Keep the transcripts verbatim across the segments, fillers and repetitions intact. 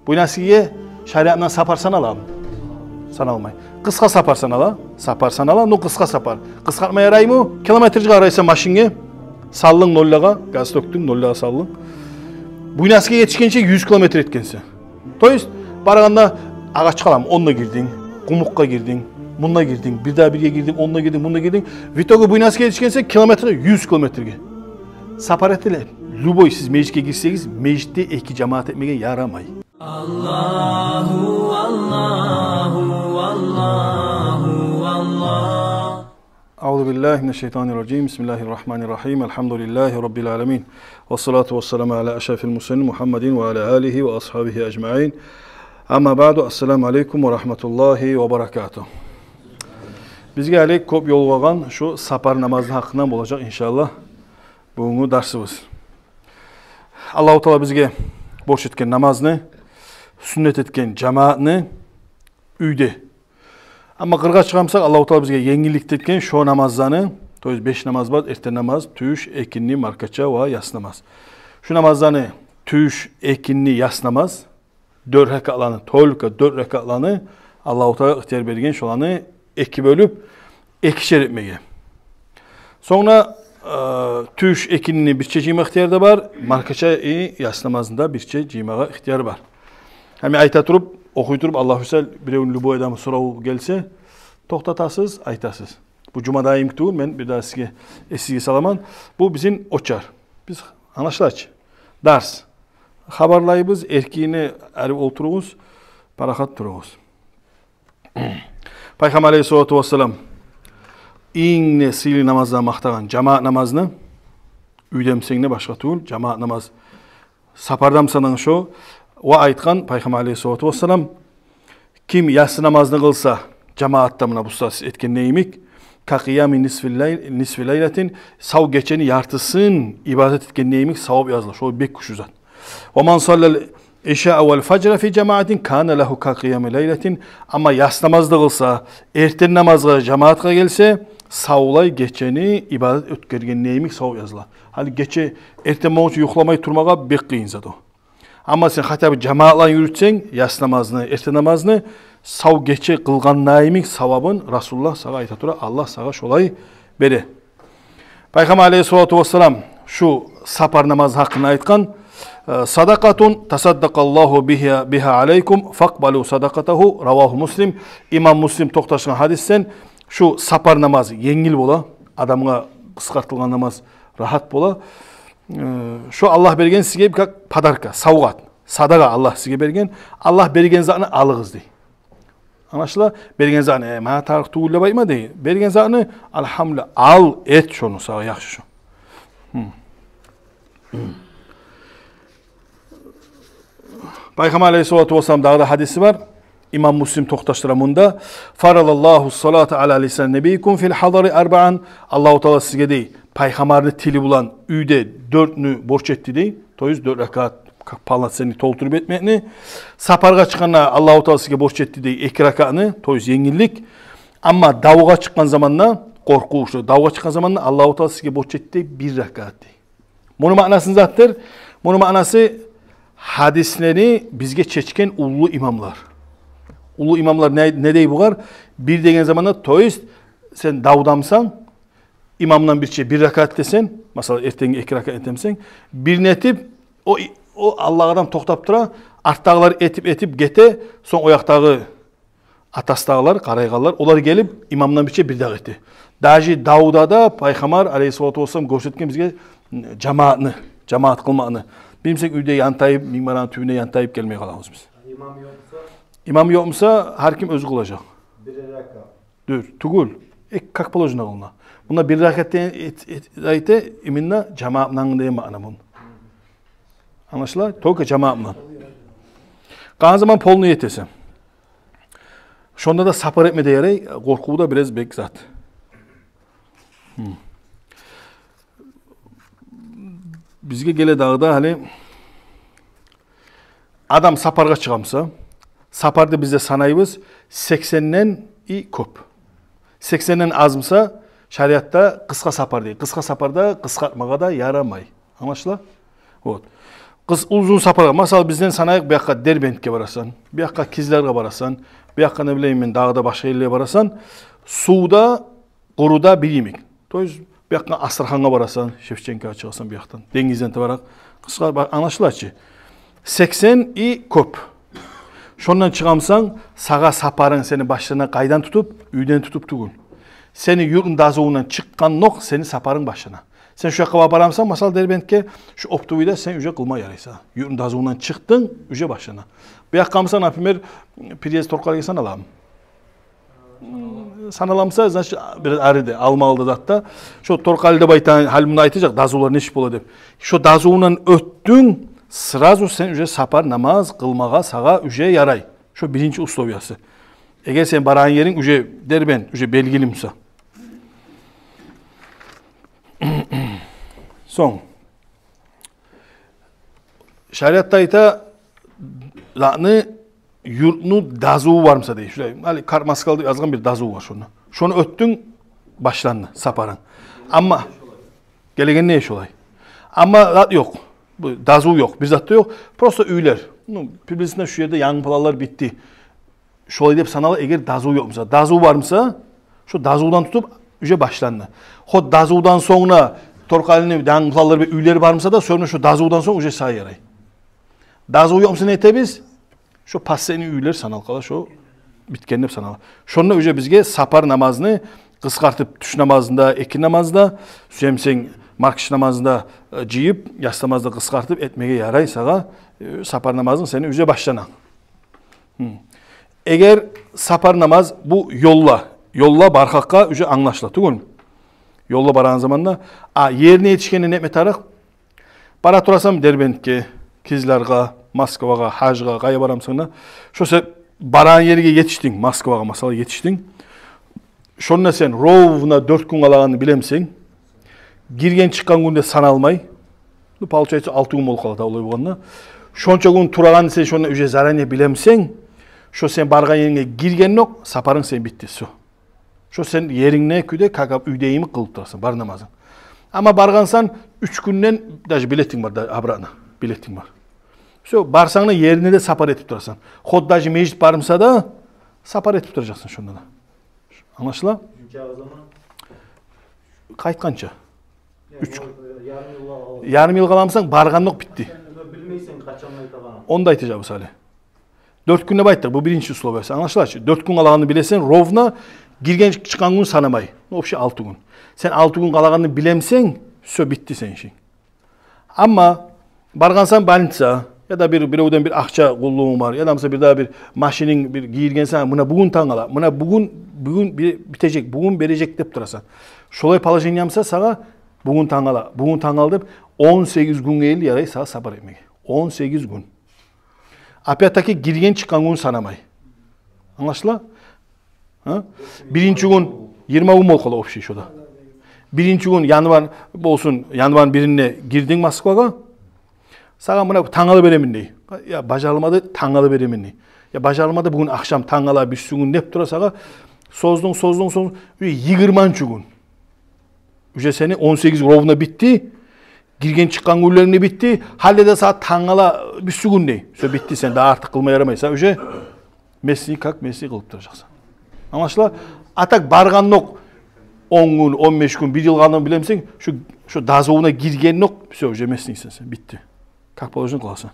Буйнакскиге шариатдан сапар саналамы? Саналмай. Къысгъа сапар санала, сапар санала, но къысгъа сапар. Къысгъартма яраймы? Километрге къарайсан машинге, салдынг ноллагъа, газ тёкдюнг, ноллагъа салдынг. Буйнакскиге етишгенче юз километр этгенсен. То есть, барагъанда Агъачкъалам, онда гирдинг, Къумукъгъа гирдинг, мунда гирдинг, бирдагъы бирге гирдинг, онда гирдинг, мунда гирдинг. В итоге Буйнакскиге етишгенсен километрге юз километрге. Сапар этиле. Любой сиз межитге гирсегиз, межитде эки жамаат этмеге ярамай. Аллагьу, Аллагьу, Аллагьу, Аллагь. أعوذ بالله من الشيطان الرجيم. بسم الله الرحمن الرحيم. الحمد لله رب العالمين. والصلاة والسلام على أشرف المرسلين محمد وعلى آله وأصحابه أجمعين. أما بعد. السلام عليكم ورحمة الله وبركاته. Бизге гьали кёп ёлугъагъан шу сапар намазны гьакъындан болажакъ, иншааллагь, бугюнгю дарсыбыз. Аллагьу Таала бизге борч этген намазны, сюннет этген жамаатны уьйде. Амма къыргъа чыгъамсакъ, Аллагьу Таала бизге енгиллик этген шо намазланы, то есть беш намаз бар: эртен намаз, тюш, экинни, маркача ва яссы намаз. Шу намазланы, тюш, экинни, яссы намаз, дёрт ракатланы, только дёрт ракатланы Аллагьу Таала ихтияр берген шоланы эки бёлюп, экишер этмеге. Сонг да, э, тюш, экинни бирче жыйма ихтияр да бар, маркача и яссы намазны да бирче жыймагъа ихтияр бар. Гьа, мен айта туруп, охуй туруп, Аллагь буюрса, биревню, любой адамны сораву гелсе, токътатасыз, айтасыз. Бу жума даимки тюгюл, мен бирдагъы сизге, э, эсигизге саламан. Бу бизин очар. Биз, англашыла чы, дарс. Хабарлайбыз, эркинни, ари олтуругъуз, парахат туругъуз. Пайхаммар алейгьиссалату вассалам инг де сыйлы намаздан макътагъан жамаат намазны, уьйдемсен де, башгъа тюгюл, жамаат намаз, сапардамсан да шо, ва айтгъан Пайхаммар алейгьиссалату вассалам: ким яссы намазны къылса жамаатда, муна бу сиз этген йимик, «ка къиями нисфи лай-, нисфи лайлатин», сав гечени яртысын ибадат этген йимик савап языла. Шо бек гючлю зат. «Ва ман саллал ишаа вал фажра фи жамаатин кана лагьу ка къиями лайлатин». Амма яссы намазны къылса, эртен намазгъа жамаатгъа гелсе, савлай гечени ибадат оьтгерген йимик савап языла. Гьали гече эртен болгъунча юхламай турмагъа бек къыйын зат о. Амма сен хотя бы жамаатлан юрютсенг яссы намазны, эртен намазны, сав гече къылгъан йимик савабын Расулуллагь сагъа айта тура, Аллагь сагъа шолай бере. Пайхаммар алейгьиссалату вассалам шу сапар намаз гьакъында айтгъан: «Э, садакъатун тасаддакъаллагьу бигьа, бигьа алейкум, факъбалу садакъатагьу», равагьу Муслим. Имам Муслим токъташгъан гьадисден, шу сапар намаз енгил бола, адамгъа къысгъартылгъан намаз рагьат бола. Э, шо Аллагь берген сизге как подарка, савгъат, садагъа Аллагь сизге берген. Аллагь берген затны алыгъыз дей. Англашыла, берген затны, э, магъа тарыкъ тюгюл деп айтма дей. Берген затны, алгьамдулиллагь, ал, эт шону, сагъа яхшы шо. Гьм. Пайхаммар алейгьиссалату вассалам дагъы да гьадиси бар. Имам Муслим токъташдыра мунда: «Фарадаллагьу салата ала лисани набийикум фил хьадари арбаан». Аллагьу Таала сизге дей, Пайхаммарны тили булан уьйде дёртню борч этди дей. То есть дёрт ракаат, как полноценный, толтуруп этмекни. Сапаргъа чыкъгъанда Аллагьу Таала сизге борч этди дей эки ракаатны, то есть енгиллик. Амма давгъа чыкъгъан заманда, къоркъув, шо давгъа чыкъгъан заманда Аллагьу Таала сизге борч этди дей бир ракаат дей. Муну маънасы не затдыр? Муну маънасы, гьадислени бизге чечген уллу имамлар. Уллу имамлар не, не дей бугъар? Бир деген заманда, то есть сен давдамсан, имамдан бирче бир ракаат этесен, масала, эртенги эки ракаат этемсен, бирин этип, о, о алдагъы адам токътап тура, артдагъылар этип-этип гете, сонг о якъдагъы атасдагъылар, къарайгъанлар, олар гелип, имамдан бирче бирдагъы эте. Даже давда да Пайхаммар алейгьиссалату вассалам гёрсетген бизге жамаатны, жамаат къылмакъны. Билмесек, уьйде янтайып, минбарны тюбюне янтайып гелмей къалабыз биз. Имам ёкъ буса? Имам ёкъ буса, гьар ким оьзю къылажакъ. Бир ракаат. Дюр, тюгюл. Э, как положено къылына. Мунда бир ракаат де эт-, эт-, айта, именно жамаат булан деген маъна мунда. Англашыла? Только жамаат булан. Къалгъан заман полный этесен. Шонда да сапар этме де ярай, къоркъув да бираз бек зат. Гьм. Бизге геле дагъы да гьали, адам сапаргъа чыгъа буса, сапарды биз де санайбыз сексенден и кёп. Сексенден аз буса, шариатда къысгъа сапар дей. Къысгъа сапарда къысгъартмагъа да ярамай. Англашыла? Вот. къыс-, узун сапаргъа, масала, бизден санайыкъ, бу якъгъа Дербентге барасан, бу якъгъа Кизляргъа барасан, бу якъгъа, не билейим мен, дагъы да башгъа ерлеге барасан, сувда, къуруда бир йимик. То есть, бу якъгъа Астрахангъа барасан, Шевченкогъа чыгъасан бу якъдан, денгизден тюберек. Къысгъа, ба-, англашыла чы. Сексен и кёп. Шондан чыгъамсан, сагъа сапарынг сени башлана къайдан тутуп? Уьйден тутуп тюгюл. Сени юртну дазувундан чыкъгъандокъ сени сапарынг башлана. Сен шу якъгъа барамсан, масала, Дербентге, шу оптовыйда сен уже къылма ярай сагъа. Юртну дазувундан чыкъдынг, уже башлана. Бу якъгъамсан, например, переезд Торкъалиге саналамы? Саналамса, значит, бир ариде, Алмагъалда затда. Шо Торкъали деп айтагъан, гьали мунда айтажакъ, дазувлар нечик бола деп. Шо дазувундан оьтдюнг, сразу сен уже сапар намаз къылмагъа сагъа уже ярай. Шо биринчи условиясы. Эгер сен барагъан еринг уже Дербент, уже белгили буса. Сонг. Шариатда айта, затны, юртну дазуву бармыса дей. Шулай, гьали Кармаскал деп язгъан бир дазув бар шонда. Шону оьтдюнг, башланды сапарынг. Амма гелегенде шолай. Амма зат ёкъ. Бу дазув ёкъ, бир зат да ёкъ. Просто уьйлер. Ну, приблизительно шу ерде янгы планлар битди. Шолай деп санала, эгер дазув ёкъмуса. Дазув бармыса, шо дазувдан тутуп уже башланды. Хоть дазувдан сонг да Торкъалини янгы планлар бир уьйлер бармыса да, всё равно шо дазувдан сонг уже сагъа ярай. Дазув ёкъмуса, не этебиз? Шо последний уьйлер саналып къала, шо битген деп санала. Шонда уже бизге сапар намазны къысгъартып, тюш намазны да, экинди намазны да, сюемсенг, маркиш намазны да, э, жыйып, яс намазны да къысгъартып этмеге ярай сагъа, э, сапар намазынг сени уже башлана. Гьм. Эгер сапар намаз, бу ёлда, ёлда баргъакъгъа уже англашыла тюгюлмю? Ёлда барагъан заманда, а, ерине етишгенде не этме тарыкъ? Бара турасан Дербентге, Кизляргъа, Москвагъа, гьажгъа, къайгъа барамсан да, шо сен барагъан ерге етишдинг, Москвагъа, масала, етишдинг. Шонда сен ровно дёрт гюн къалагъанны билемисен, гирген-чыкъгъан гюн де саналмай. Ну, получается, алты гюн болуп къала да олай болгъанда. Шонча гюн турагъанны сен шонда уже заранее билемисен, шо сен баргъан еринге гиргендокъ, сапарынг сени битди, всё. Шо сен ерингде, кюйде, как уьйде йимик къылып турасан бар намазынг. Амма баргъансан, уьч гюнден даже билетинг бар да, обратно билетинг бар. Всё, барсанг да, еринде де сапар этип турасан. Хоть даже межит бармыса да, сапар этип туражакъсан шонда да. Англашыла? Нече заман? Къайтгъанча. Уьч. Ярым йыл къала. Ярым йыл къаламсан, баргъандокъ битди. Сен билмейсен къачан къайтагъанын. Онда айтажакъбыз гьали. Дёрт гюн деп айтдыкъ, бу биринчи условиясы. Англашыла чы? Дёрт гюн къалагъанны билесен, ровно, гирген-чыкъгъан гюн санамай. Ну, общий алты гюн. Сен алты гюн къалагъанны билемисен, всё, битди сени ишинг. Амма баргъансан больница, яда бир, биревден бир акъча къуллугъунг бар, яда, масала, бир дагъы бир машининг бир гийиргенсен, муна бугюн тангала, муна бугюн, бугюн би-, битежек, бугюн бережек деп турасан. Шолай положениямса сагъа бугюн тангала, бугюн тангала деп он сегиз гюнге ерли ярай сагъа сапар этмеге. Он сегиз гюн. Опять-таки гирген-чыкъгъан гюн санамай. Англашыла? Гьа? Биринчи гюн, йигирма гюн болуп къала общий шонда. Биринчи гюн январь болсун, январьны биринде гирдинг Москвагъа. Сагъа муна тангала беремен дей. Я бажарылмады, тангала беремен дей. Я бажарылмады, бугюн ахшам, тангала, бирисигюн деп тура сагъа. Создунг, создунг, создунг. Уже йигирманчы гюн. Уже сени он сегиз ровно битди. Гирген-чыкъгъан гюнлеринг де битди. Гьали де сагъа тангала бирисигюн дей. Всё, битди, сен дагъы артыкъ къылма ярамай. Сен уже местный, как местный къылып туражакъсан. Англашыла? А так баргъандокъ он гюн, он беш гюн, бир йыл къалгъанны билемисен, шо, шо дазувуна гиргендокъ, всё, уже местныйсен сен, битди. Как положено къыласан.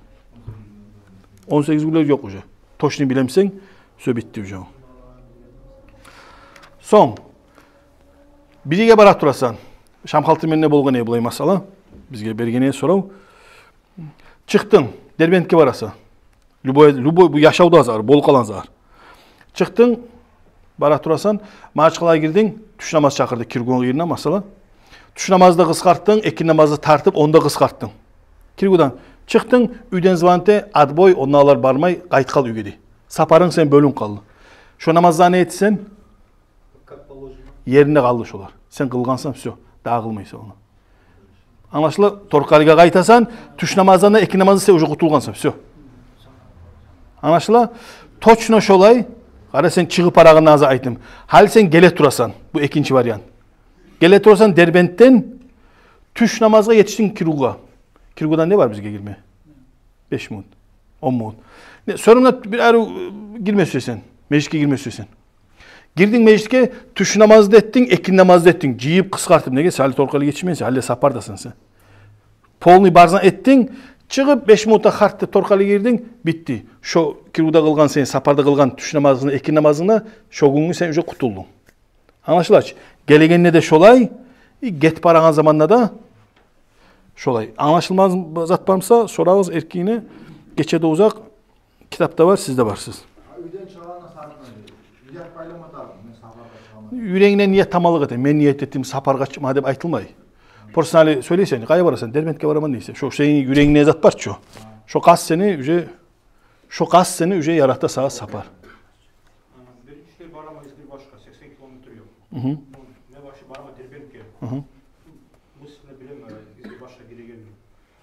Он сегиз гюнлер ёкъ уже. Точно билемисен, всё, битди уже. Сонг, биревге бара турасан. Шамхалтын менде болгъан эди булай масъала. Бизге берген эди сорав. Чыкъдынг, Дербентге барасан. Любой, любой, бу яшавда зат, болуп къалгъан зат. Чыкъдынг, бара турасан, Магьачкъалагъа гирдинг, тюш намаз чакъырды киргюню къырыйына, масъала. Тюш намазны да къысгъартдынг, экинди намазны тартып, ону да къысгъартдынг. Киргюден чыкъдынг, уьйден звонит эте, отбой, онда олар бармай, къайтып къал уьйге дей. Сапарынг сени бёлюнюп къалды. Шо намазланы не этесен? Как положено. Еринде къалды шолар. Сен къылгъансан, всё, дагъы къылмайсан ону. Англашыла? Торкъалиге къайтасан, тюш намаздан да, экинди намаздан сен уже къутулгъансан, всё. Англашыла? Точно шолай. Къара, сен чыгъып барагъанны азыр айтдым. Гьали сен геле турасан, бу экинчи вариант. Геле турасан Дербентден, тюш намазгъа етишдинг киргюге. Киргюден не бар бизге гирме? Беш минут, он минут. Не, сонг да бир арив, э, гирме сюесен, межитге гирме сюесен. Гирдинг межитге, тюш намазны да этдинг, экинни намазны да этдинг. Жыйып, къысгъартып, неге сен гьали торкъали етишмейсен, гьали сапардасан сен. Полный барзан этдинг, чыгъып, беш минутда харт деп торкъали гирдинг, битди. Шо кирвюде къылгъан сен, сапарда къылгъан тюш намазынг, экинни намазынг да, шо гюнгю сен уже къутулдунг. Англашыла чы? Гелегенде де шолай, и гетип барагъан заманда да шолай. Англашылмагъан зат бар буса, сорагъыз эркине, гече де узакъ, китапда бар, сизде бар сиз. Уьйден чыгъагъанда сагъатына ният байлама тарыкъ, мен сапаргъа чыгъаман. Юрегинге ният таманлыкъ эте. Мен ният этдим сапаргъа чыкъма деп айтылмай. Просто гьали сёйлейсен, къайда барасан? Дербентге бараман дейсен. Шо сени юрегингде зат бар чы. Шо къаст сени уже, шо къаст сени уже ярата сагъа сапар. Бир ишге бараман, Изгирбашгъа, сексен километр ёл. Мгм. Мен башы бараман Дербентге. Мгм. Мысленно билемен, Изгирбашгъа гирегенмен.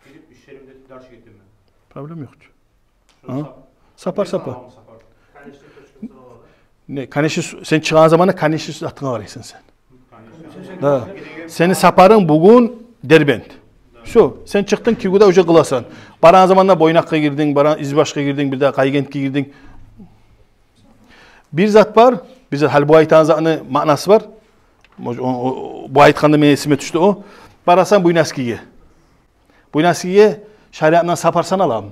Гирип, ишлеримде дальше гетемен. Проблема ёкъ чу. Шо Ага. сап-, Сапар, не сапар. Сапар? Не, конечно, сен чыгъагъан заманда, конечно, затынга къарайсан сен. Конечно. Да. Сени сапарынг бугюн Дербент. Всё, сен чыкъдынг, киргюде уже къыласан. Барагъан заманда Бойнакъгъа гирдинг, барагъан Изгирбашгъа гирдинг, бирдагъы Къайгентге гирдинг. Бир зат бар, бир зат, гьали бу айтагъан затны маънасы бар. О, о, о, бу айтгъанда мен эсиме тюшдю о. Барасан Буйнакскиге. Буйнакскиге шариатдан сапар саналамы?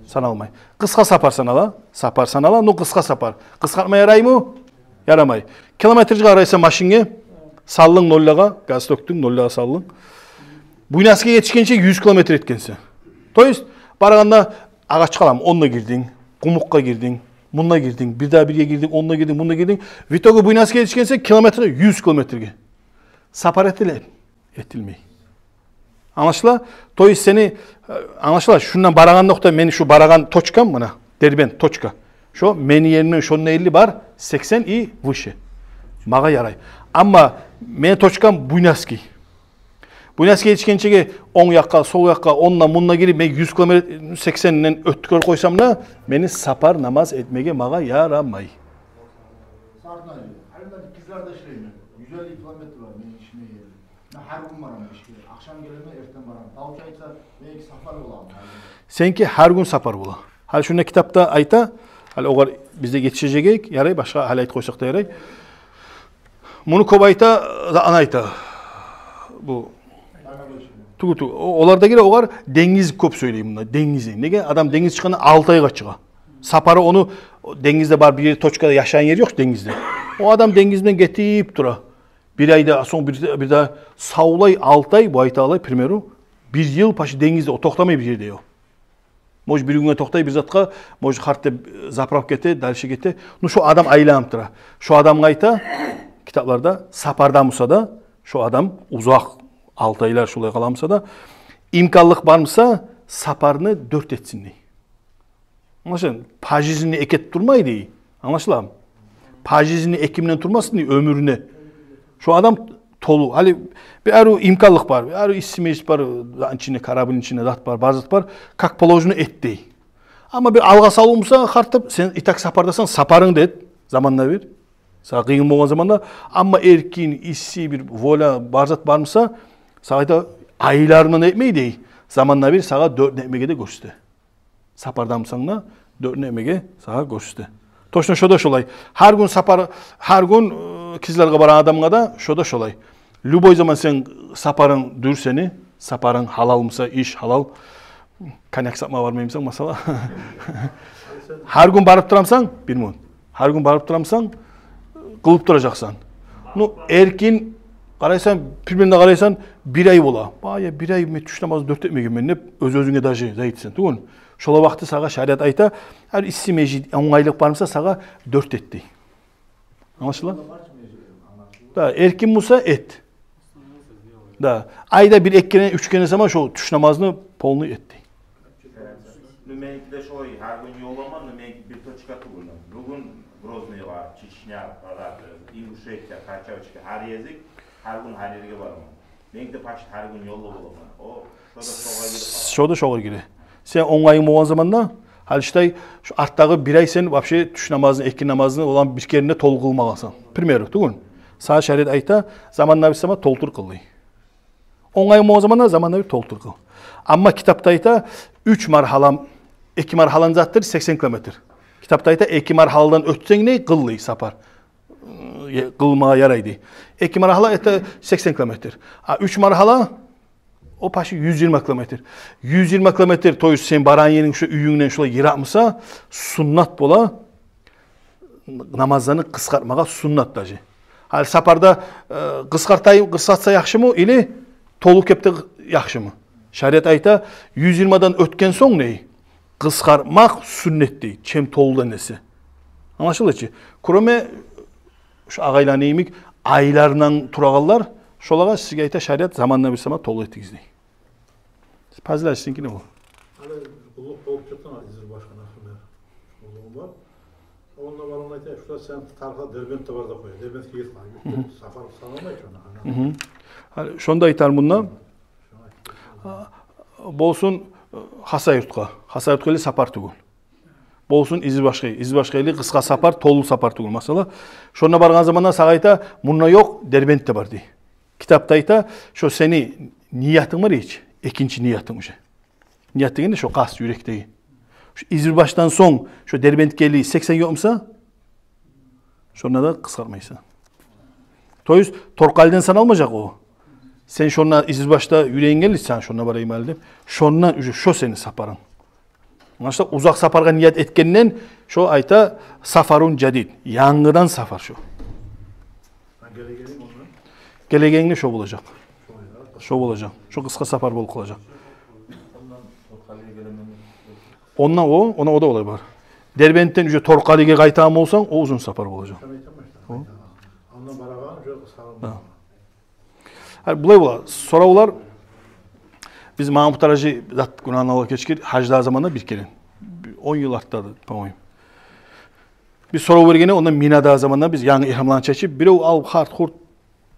Саналмай. Къысгъа сапар санала, сапар санала, ну къысгъа сапар. Къысгъартма яраймы? Ярамай. Километрге къарайсан машинге, салдынг ноллагъа, газ тёкдюнг, ноллагъа салдынг. Буйнакскиге етишгенче юз километр этгенсен. То есть, барагъанда Агъачкъаламы, онда гирдинг, Къумукъгъа гирдинг, мунда гирдинг, бирдагъы бирге гирдинг, онда гирдинг, мунда гирдинг. В итоге Буйнакскиге етишгенсен километрге, юз километрге. Сапар этиле? Этилмей. Англашыла? То есть сени, э, англашыла, шундан барагъан нокъта, мени шу барагъан точкам, муна, Дербент точка. Шо мени еримден шонда элли бар, сексен и выше. Магъа ярай. Амма мени точкам Буйнакский. Буйнакскиге етишгенчеге онг якъгъа, сол якъгъа, онда, мунда гирип, мен юз километр, сексенден оьтгер къойсам да, мени сапар намаз этмеге магъа ярамай. Сартнажи, гьали мен Кизлярда ишлеймен. Юз элли километр бар мени ишиме ерли. Мен гьар гюн бараман ишге. Ахшам гелемен, эртен бараман. Тавчу айтса, мен эки сапар боламан. Сеники гьар гюн сапар бола. Гьали шунда китапда айта, гьали огъар бизде етишежек эдик, ярай, башгъа гьали айтып къойсакъ да ярай. Муну кёп айта, да аны айта. Бу тюгю, тюгю. О-, олар да гире, огъар денгиз кёп сёйлей мунда, денгизни. Неге? Адам денгиз чыкъгъанда алты айгъа чыгъа. Сапары ону, денгизде бар бир ер, точкада яшайгъан ер ёкъ денгизде. О адам денгиз булан гетип тура. Бир айда, сонг бир, бир де савлай алты ай, бу айта алай, к примеру, бир йыл почти денгизде, о токътамай бир ерде ёкъ. Может, бир гюнге токътай бир затгъа, может, харт деп, э, заправка эте, дальше гете. Ну, шо адам айланып тура. Шо адамгъа айта, китапларда, сапарда буса да, шо адам узакъ, алты айлар шолай къала буса да, имканлыкъ бар буса, сапарны дёрт этсин дей. Англашыла, пожизненно эки этип турмай дей. Англашыламы? Пожизненно эки булан турмасын дей оьмюрюне. Шо адам толу. Гьали бир арив имканлыкъ бар, бир арив исси межит бар, затны ичинде, корабльни ичинде зат бар, бар зат бар. Как положено эт дей. Амма бир алгъасавлукъ буса, харт деп, сен и так сапардасан, сапарынгны да эт, заманына бир. Сагъа къыйын болгъан заманда, амма эркин, исси, бир воля, бар зат бар буса, сагъа айта, айларындан этмей дей, заманына бир, сагъа дёртню этмеге де гёрсете. Сапарда бусанг да, дёртню этмеге сагъа гёрсете. Точно шо да шолай. Гьар гюн сапар, гьар гюн, э, Кизляргъа барагъан адамгъа да шо да шолай. Любой заман сен сапарынг дюр сени, сапарынг гьалал буса, иш гьалал. Коньяк сатма бармай бусанг, масала. Гьар гюн барып тура бусанг, бир минут. Гьар гюн барып тура бусанг, къылып туражакъсан. Ну, эркин къарайсан, примерно къарайсан, бир ай бола. Бая, бир ай мен тюш намазны дёрт этмегенмен деп, оьз-оьзюнге даже зат этесен, тюгюлмю? Шола вакъти сагъа шариат айта, гьар исси межит, онгайлыкъ бар буса, сагъа дёрт эт дей. Англашыла? Да, эркин буса эт. Да. Айда бир эки керен, уьч керен сама шо тюш намазны полный эт дей. Ну, меники де шолай, гьар гюн ёлламан, но меники бир точка тюгюл. Бугюн Грозныйгъа, Чечня, барады, Ингушетия, Карачаевскге, гьар гезик, гьар гюн гьар ерге бараман. Меники де почти гьар гюн ёлда боламан. О, шо да шогъар гире къала. Шо да шогъар гире. Сен онгайынг болгъан заманда, гьали шитай, шу артдагъы бир ай сен вообще тюш намазны, экинни намазны, оланы бир керен де толу къылмагъансан. К примеру, тюгюлмю? Сагъа шариат айта, заманына бир сама толтур къыл дей. Онгайынг болгъан заманда заманына бир толтур къыл. Амма китапда айта, Уьч маргьала, эки маргьаланы затдыр, сексен километр. Китапда айта, эки маргьаладан оьтсенг не, къыл дей, сапар. Э, къылмагъа ярай дей. Эки маргьала это сексен километр. А уьч маргьала, о почти юз йигирма километр. Юз йигирма километр, то есть сен барагъан еринг шо уьюнгден шолай йыракъмы буса, суннат бола намазланы къысгъартмагъа, суннат даже. Гьали сапарда, э, къысгъартайым, къысгъартса яхшымы или толу кепде яхшымы? Шариат айта, юз йигирмадан оьтген сонг не, къысгъартмакъ суннат дей, чем толудан эсе. Англашылды чы? Кроме шу агъайланы йимик айлардан турагъанлар, шолагъа сизге айта шариат, заманына бир сама толу этигиз дей. Сиз пазилар, сизинки не бу? Гьали къуллукъ болуп чыкъгъан Изирбашгъа, например. Къуллугъум бар. Онда баргъанда айта, шулар сен тарха Дербентде бар деп къоя. Дербентге гетип къала. Мгьм. Сапар саналмай чы онда. Мгьм. Гьали шонда айтар мунда. Шону айт. А, болсун, э, Хасавюртгъа. Хасавюртгъа эле сапар тюгюл. Болсун Изирбашгъа. Изирбашгъа эле къысгъа сапар, толу сапар тюгюл. Масала, шонда баргъан заманда сагъа айта, мунда ёкъ, Дербентде бар дей. Китапда айта, шо сени ниятынг бар гьеч, экинчи ниятынг уже. Ният дегенде шо къаст, юрекдеги. Шо Изирбашдан сонг шо Дербентге элли, сексен ёкъму буса, шонда да къысгъартмайсан. То есть Торкъалиден саналмажакъ о. Сен шонда Изирбашда юрегинг гелди сагъа, шонда барайым гьали деп. Шондан уже шо сени сапарынг. Англашыла, узакъ сапаргъа ният этгенден, шо айта, сафарун жадид. Янгыдан сапар шо. Гьа, гелегени ондан? Гелегенде шо болажакъ. Шо болажакъ. Шо къысгъа сапар болуп къалажакъ. Ондан о, ондан о да олай бар. Дербентден уже Торкъалиге къайтагъан болсанг, о узун сапар болажакъ. Шону айтаман иште. О. Ондан барагъан уже къысгъа. Гьа. Гьа, булай бола. Соравлар, биз Магьмут-гьажи зат, гюнагьын Аллагь гечгир, гьаждагъы заманда бир керен. Он йыл артдады, по-моему. Биз сорав бергенде, онда Минадагъы заманда биз янгы игьрамланы чечип, бирев алып, харт-хурт,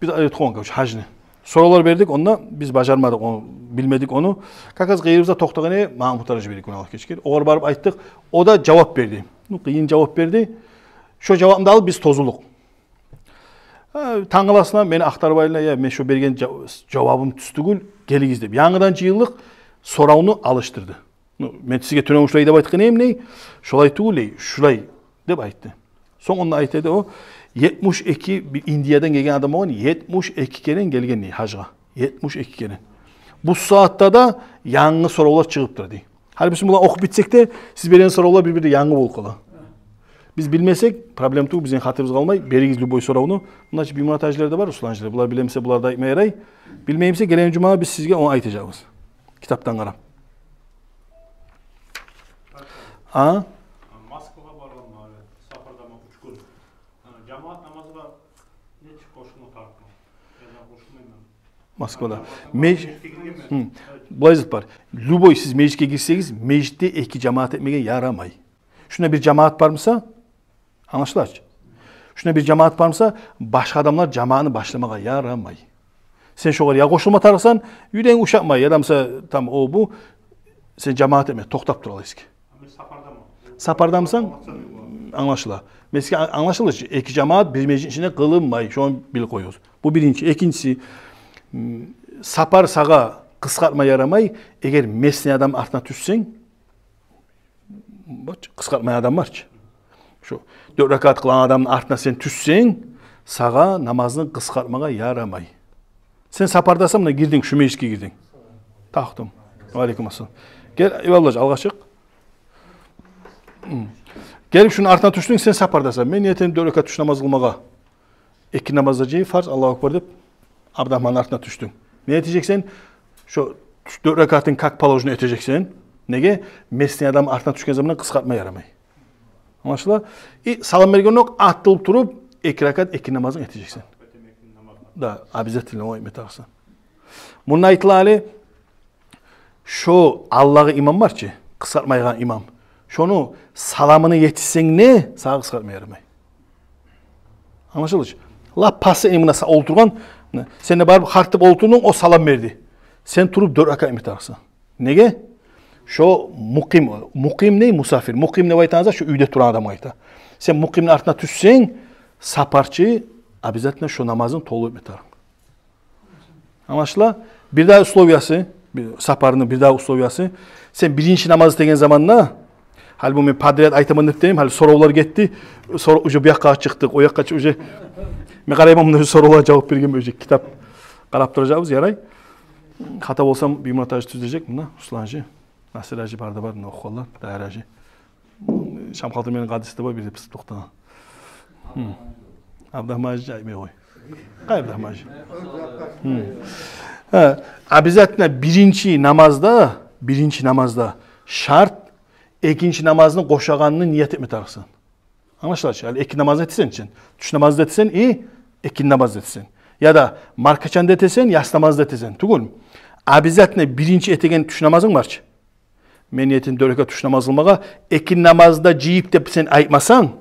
биз айтгъан, короче, гьажны. Соравлар бердик, онда биз бажармадыкъ, ону билмедик ону. Как раз къыйырыбызда токътагъан эди, Магьмут-гьажи берди, гюнагьын Аллагь гечгир. Огъар барып айтдыкъ, о да жавап берди. Ну, къыйын жавап берди. Шо жавапны да алып биз тозулдукъ. Гьа, тангаласына мени ахтарып алды, я, мен шо берген жа-, жавабым тюз тюгюл, гелигиз деп. Янгыдан жыйылдыкъ, соравну алышдырды. Ну, мен сизге тюнегюн шулай деп айтгъан эдим дей, шолай тюгюл дей, шулай деп айтды. Сонг онда айта эди о, етмиш эки, бир Индиядан гелген адам болгъан, етмиш эки керен гелген дей гьажгъа. Етмиш эки керен. Бу сагьатда да янгы соравлар чыгъып тура дей. Гьали биз муну охуп битсек де, сиз берген соравлар бир-бирде янгы болуп къала. Биз билмесек, проблема тюгюл, бизин хатирибиз къалмай, беригиз любой соравну. Муна чы Биймурат-гьажилер де бар, Руслан-гьажилер. Булар биле буса, булар да айтма ярай. Билмей буса, гелеген жума биз сизге ону айтажакъбыз. Китапдан къарап. А? Москвагъа баргъанман, сапарда мен уьч гюн. Жамаат намазгъа нечик къошулма тарыкъман? Я да къошулмайман. Москвада. Меж-, межитге гиргенмен. Гьы. Булай зат бар. Любой сиз межитге гирсегиз, межитде эки жамаат этмеге ярамай. Шунда бир жамаат бар буса, англашыла чы. Шунда бир жамаат бар буса, башгъа адамлар жамаатны башламагъа ярамай. Сен шогъар я къошулма тарыкъсан, юрегинг ушатмай, я да буса там о бу, сен жамаат этме, токътап тур алайсыз. Сапарда бусанг, англашыла. Мен сизге, англашыла чы, эки жамаат бир межитни ичинде къылынмай, шону билип къоюгъуз. Бу биринчи. Экинчиси, м, сапар сагъа къысгъартма ярамай, эгер местный адам артына тюшсенг, бачы, къысгъартмайгъан адам бар чы. Шо дёрт ракаат къылагъан адамны артына сен тюшсенг, сагъа намазны къысгъартмагъа ярамай. Сен сапардасан, муна гирдинг, шу межитге гирдинг. Тахтум. Ва алейкум ассалам. Гел, Ибаллажи, алгъа чыкъ. Гьм. Гелип шуну артына тюшдюнг, сен сапардасан. Мен ният этдим дёрт ракаат тюш намаз къылмагъа. Эки намаз да жыйып, фарз, Аллагьу акбар деп, Абдурагьманны артына тюшдюнг. Не этежексен? Шо дёрт ракаатын как положено этежексен. Неге? Местный адам артына тюшген заманда къысгъартма ярамай. Англашыла? И салам берген окъ, атылып туруп, эки ракаат эки намазынг этежексен. Да, обязательно ону этме тарыкъсан. Мунда айтыла гьали, шо алдагъы имам бар чы, къысгъартмайгъан имам. Шону саламына етишсенг де, сагъа къысгъартма ярамай. Англашыла чы? Лап пасы имамына са-, олтургъан, сен де барып харт деп олтурдунг, о салам берди. Сен туруп дёрт ракаат этме тарыкъсан. Неге? Шо мукъим, мукъим не, мусафир. Мукъим деп айтагъан зат шо уьйде турагъан адамгъа айта. Сен мукъимни артына тюшсенг, сапарчы обязательно шо намазын толу этме тарыкъ. Англашыла? Бирдагъы условиясы, бир, сапарны бирдагъы условиясы, Сен биринчи намаз деген заманда, гьали бу мен подряд айтаман деп деймен, гьали соравлар гетди, сор-, уже бу якъгъа чыкъдыкъ, о якъгъа чы-, уже мен къарайман, мунда соравлагъа жавап берген, уже китап къарап туражакъбыз, ярай. Хата болсам, Биймурат гьажи тюзлежек, мунда Руслан гьажи, Насир гьажи, бары да бар, мунда охугъанлар, Дайыр гьажи. Шамхалты мени къадиси де бар, бир де пысып токътагъан. Гьм. Абдурагьман гьажи айтмай къой. Къай Абдурагьман гьажи? Гьм. Гьа, обязательно биринчи намазда, биринчи намазда шарт, экинчи намазны къошагъанны ният этме тарыкъсан. Англашыла чы? Гьали экинни намазны этесен, сен тюш намазны этесен, и экинни намазны этесен. Яда маркачаны да этесен, яссы намазны да этесен. Тюгюлмю? Обязательно биринчи этеген тюш намазынг бар чы. Мен ният этдим дёрт ракат тюш намаз къылмагъа, экинни намазны да жыйып деп сен айтмасанг,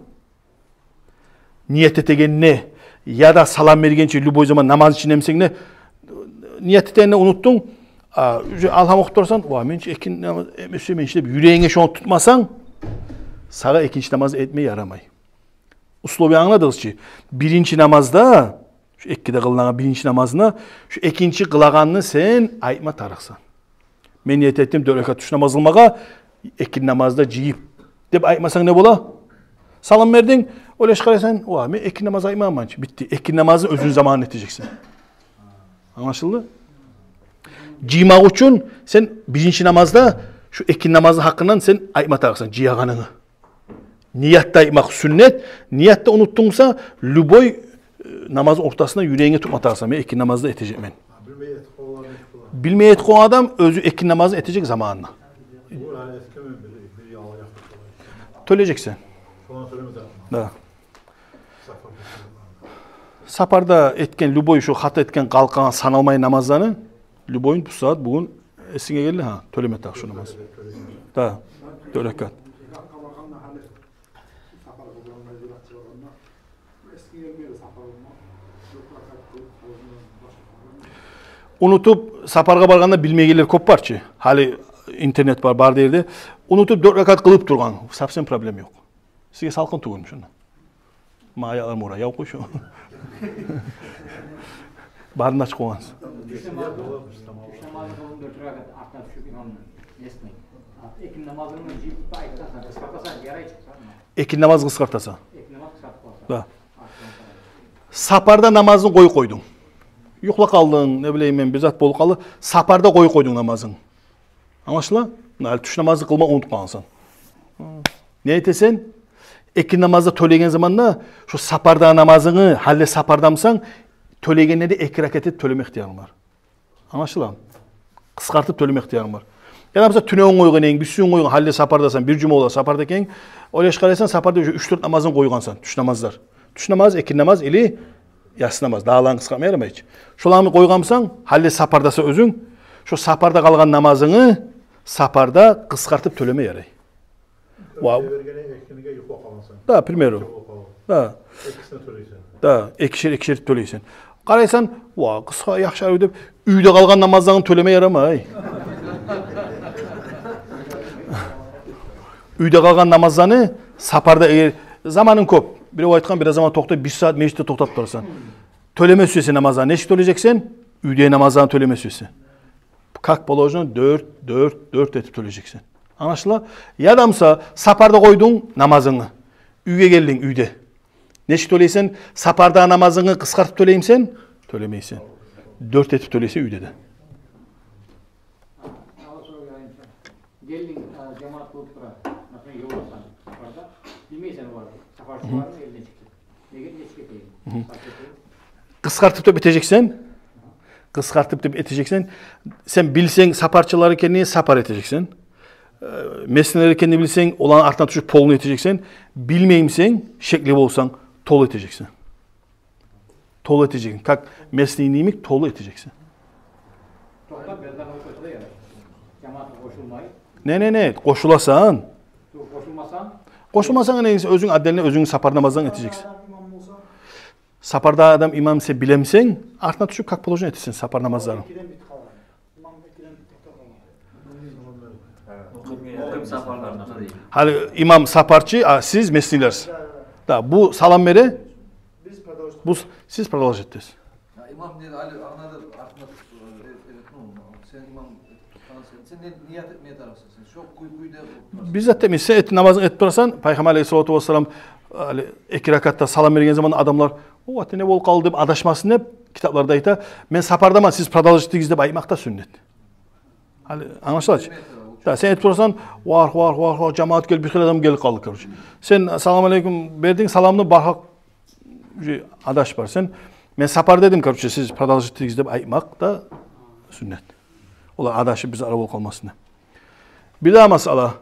ният этегенде, яда салам бергенче, любой заман намаз ичиндемисен де, ният этегенде унутдунг, а, уже алгьам охуп турасан, ва, мен чи экинни намаз этме сюемен чи деп юрегинге шону тутмасанг, сагъа экинчи намаз этме ярамай. Условия англадыгъыз чы? Биринчи намазда, шу экиде къылынагъан биринчи намазына, шу экинчи къылагъанны сен айтма тарыкъсан. Мен ният этдим дёрт ракат тюш намаз къылмагъа, экинни намазны да жыйып деп айтмасанг не бола? Салам бердинг, ойлашып къарайсан, ва, мен экинни намаз айтмагъанман чы. Битди. Экинни намазны оьзюню заманында этежексен. Англашылды? Жыймакъ учун сен биринчи намазда шу экинни намазны гьакъындан сен айтма тарыкъсан, жыягъанынгны. Ният да айтмакъ сюннет, ният да унутдунг буса, любой, э, намазны ортасында юрегинге тутма тарыкъсан, мен экинни намазны да этежекмен. Билмей этип къойгъан адам оьзю экинни намазны этежек заманында. Тёлежексен. Да. Сапарда этген любой, шу хата этген, къалгъан, саналмай намазланы, любойун бу сагьат, бугюн эсинге гелди, гьа, тёлеме тарыкъ шу намаз. Да, дёрт ракат. Унутуп, сапаргъа баргъанда билмейгенлер кёп бар чы. Гьали интернет бар, бар ерде. Унутуп, дёрт ракат къылып тургъан, совсем проблема ёкъ. Сизге салкъын тюгюлмю шунда? Ма аякълар мура, яв къой шу. Барын да ачып къойгъансыз. Тюш намазы, тюш намазы къылдым дёрт ракат артына тюшюп имамдан. Несин? Экинни намазынгны жыйып айтасан, къысгъартасан, ярай чы. Экинни намаз къысгъартасан. Экинни намаз къысгъартып къоясан. Да. Сапарда намазны къоюп къойдунг. Юхлап къалдынг, не билейим мен, бир зат болуп къалды. Сапарда къоюп къойдунг намазынгны. Англашыла? Муна гьали тюш намазны къылма унутуп къалгъансан. Не этесен? Экинни намазны тёлеген заманда, шу сапардагъы намазынгны, гьали сапардамысан, тёлегенде де эки ракат этип тёлеме ихтиярынг бар. Англашыла? Къысгъартып тёлеме ихтиярынг бар. Яда масала, тюнегюн къойгъан эдинг, бирисигюн къойгъан, гьали сапардасан, бир жума бола сапарда экен, ойлашып къарайсан, сапарда уже уьч-дёрт намазынг къойгъансан, тюш намазлар. Тюш намаз, экинни намаз или яссы намаз, дагъыланы къысгъартма ярамай чы. Шоланы къойгъанмысан, гьали сапардасан оьзюнг, шо сапарда къалгъан намазынгны сапарда къысгъартып тёлеме ярай. Вав. Бергени экинниге юхлап къалгъансан. Да, к примеру. Юхлап къалгъан. Да. Экисине тёлейсен. Да, экишер, экишер тёлейсен. Къарайсан, ва, къысгъа, яхшы арив деп, уьйде къалгъан намазланы тёлеме ярамай. Уьйде къалгъан намазланы сапарда, эгер заманынг кёп, бирев айтгъан, бираз заман токътап, бир сагьат межитде токътап турасан. Тёлеме сюесен намазланы, нечик тёлежексен? Уьйде намазланы тёлеме сюесен. Как положено, дёрт, дёрт, дёрт этип тёлежексен. Англашыла? Яда масала, сапарда къойдунг намазынгны. Уьйге гелдинг, уьйде. Нечик тёлейсен? Сапардагъы намазынгны къысгъартып тёлеймисен? Тёлемейсен. Дёрт этип тёлейсен уьйде де. Гелдинг, а, жамаат болуп тура. Например, ёлдасан сапарда. Билмейсен олар, сапарчы бармы, элден чыкъды. Неге, нечик этейим? Къысгъартып деп этежексен. Къысгъартып деп этежексен. Сен билсенг, сапарчылар экенни, сапар этежексен. Э, местныйлер экенни билсенг, оланы артына тюшюп, полный этежексен. Билмеймисен, шекли болсанг, толу этежексен. Толу этежексен. Как местный йимик толу этежексен. Токътап, бир де къошулмай. Жамаатгъа къошулмай. Не, не, не, къошуласан. Токъ, къошулмасанг? Къошулмасанг, не, оьзюнг отдельно, оьзюнг сапар намазланы этежексен. Сапарда адам имам сен билемисен, артына тюшюп, как положено этесен сапар намазланы. Гьали имам сапарчы, а сиз местныйлерсиз. Да, бу салам бере. Бу с-, сиз продолжать этесиз. Имам не, гьали артына, артына, э, э, ну, сен имам Сен, сен не, ният этмей тарыкъсан, сен шо кюй-кюйде болуп турасан. Биз зат этмейбиз. Сен эт, намазынг этип турасан, Пайхаммар алейгьиссалату вассалам, гьали, эки ракатда салам берген заман адамлар: «О, ата, не болуп къалды?» — деп адашмасын деп, китапларда айта. «Мен сапардаман, сиз продолжить этигиз», — деп айтмакъ да сюннет. Гьали англашыла чы? Да, сен этип турасан, варх, варх, варх, варх, жамаат гелип, бир хыйлы адам гелип къалды, короче. Сен салам алейкум бердинг, саламны бархакъ уже адашып бар. Сен, «Мен сапар дедим, короче, сиз продолжить этигиз», — деп айтмакъ да сюннет. Олар адашып, биз ара болуп къалмасын деп. Бир дагъы масъала.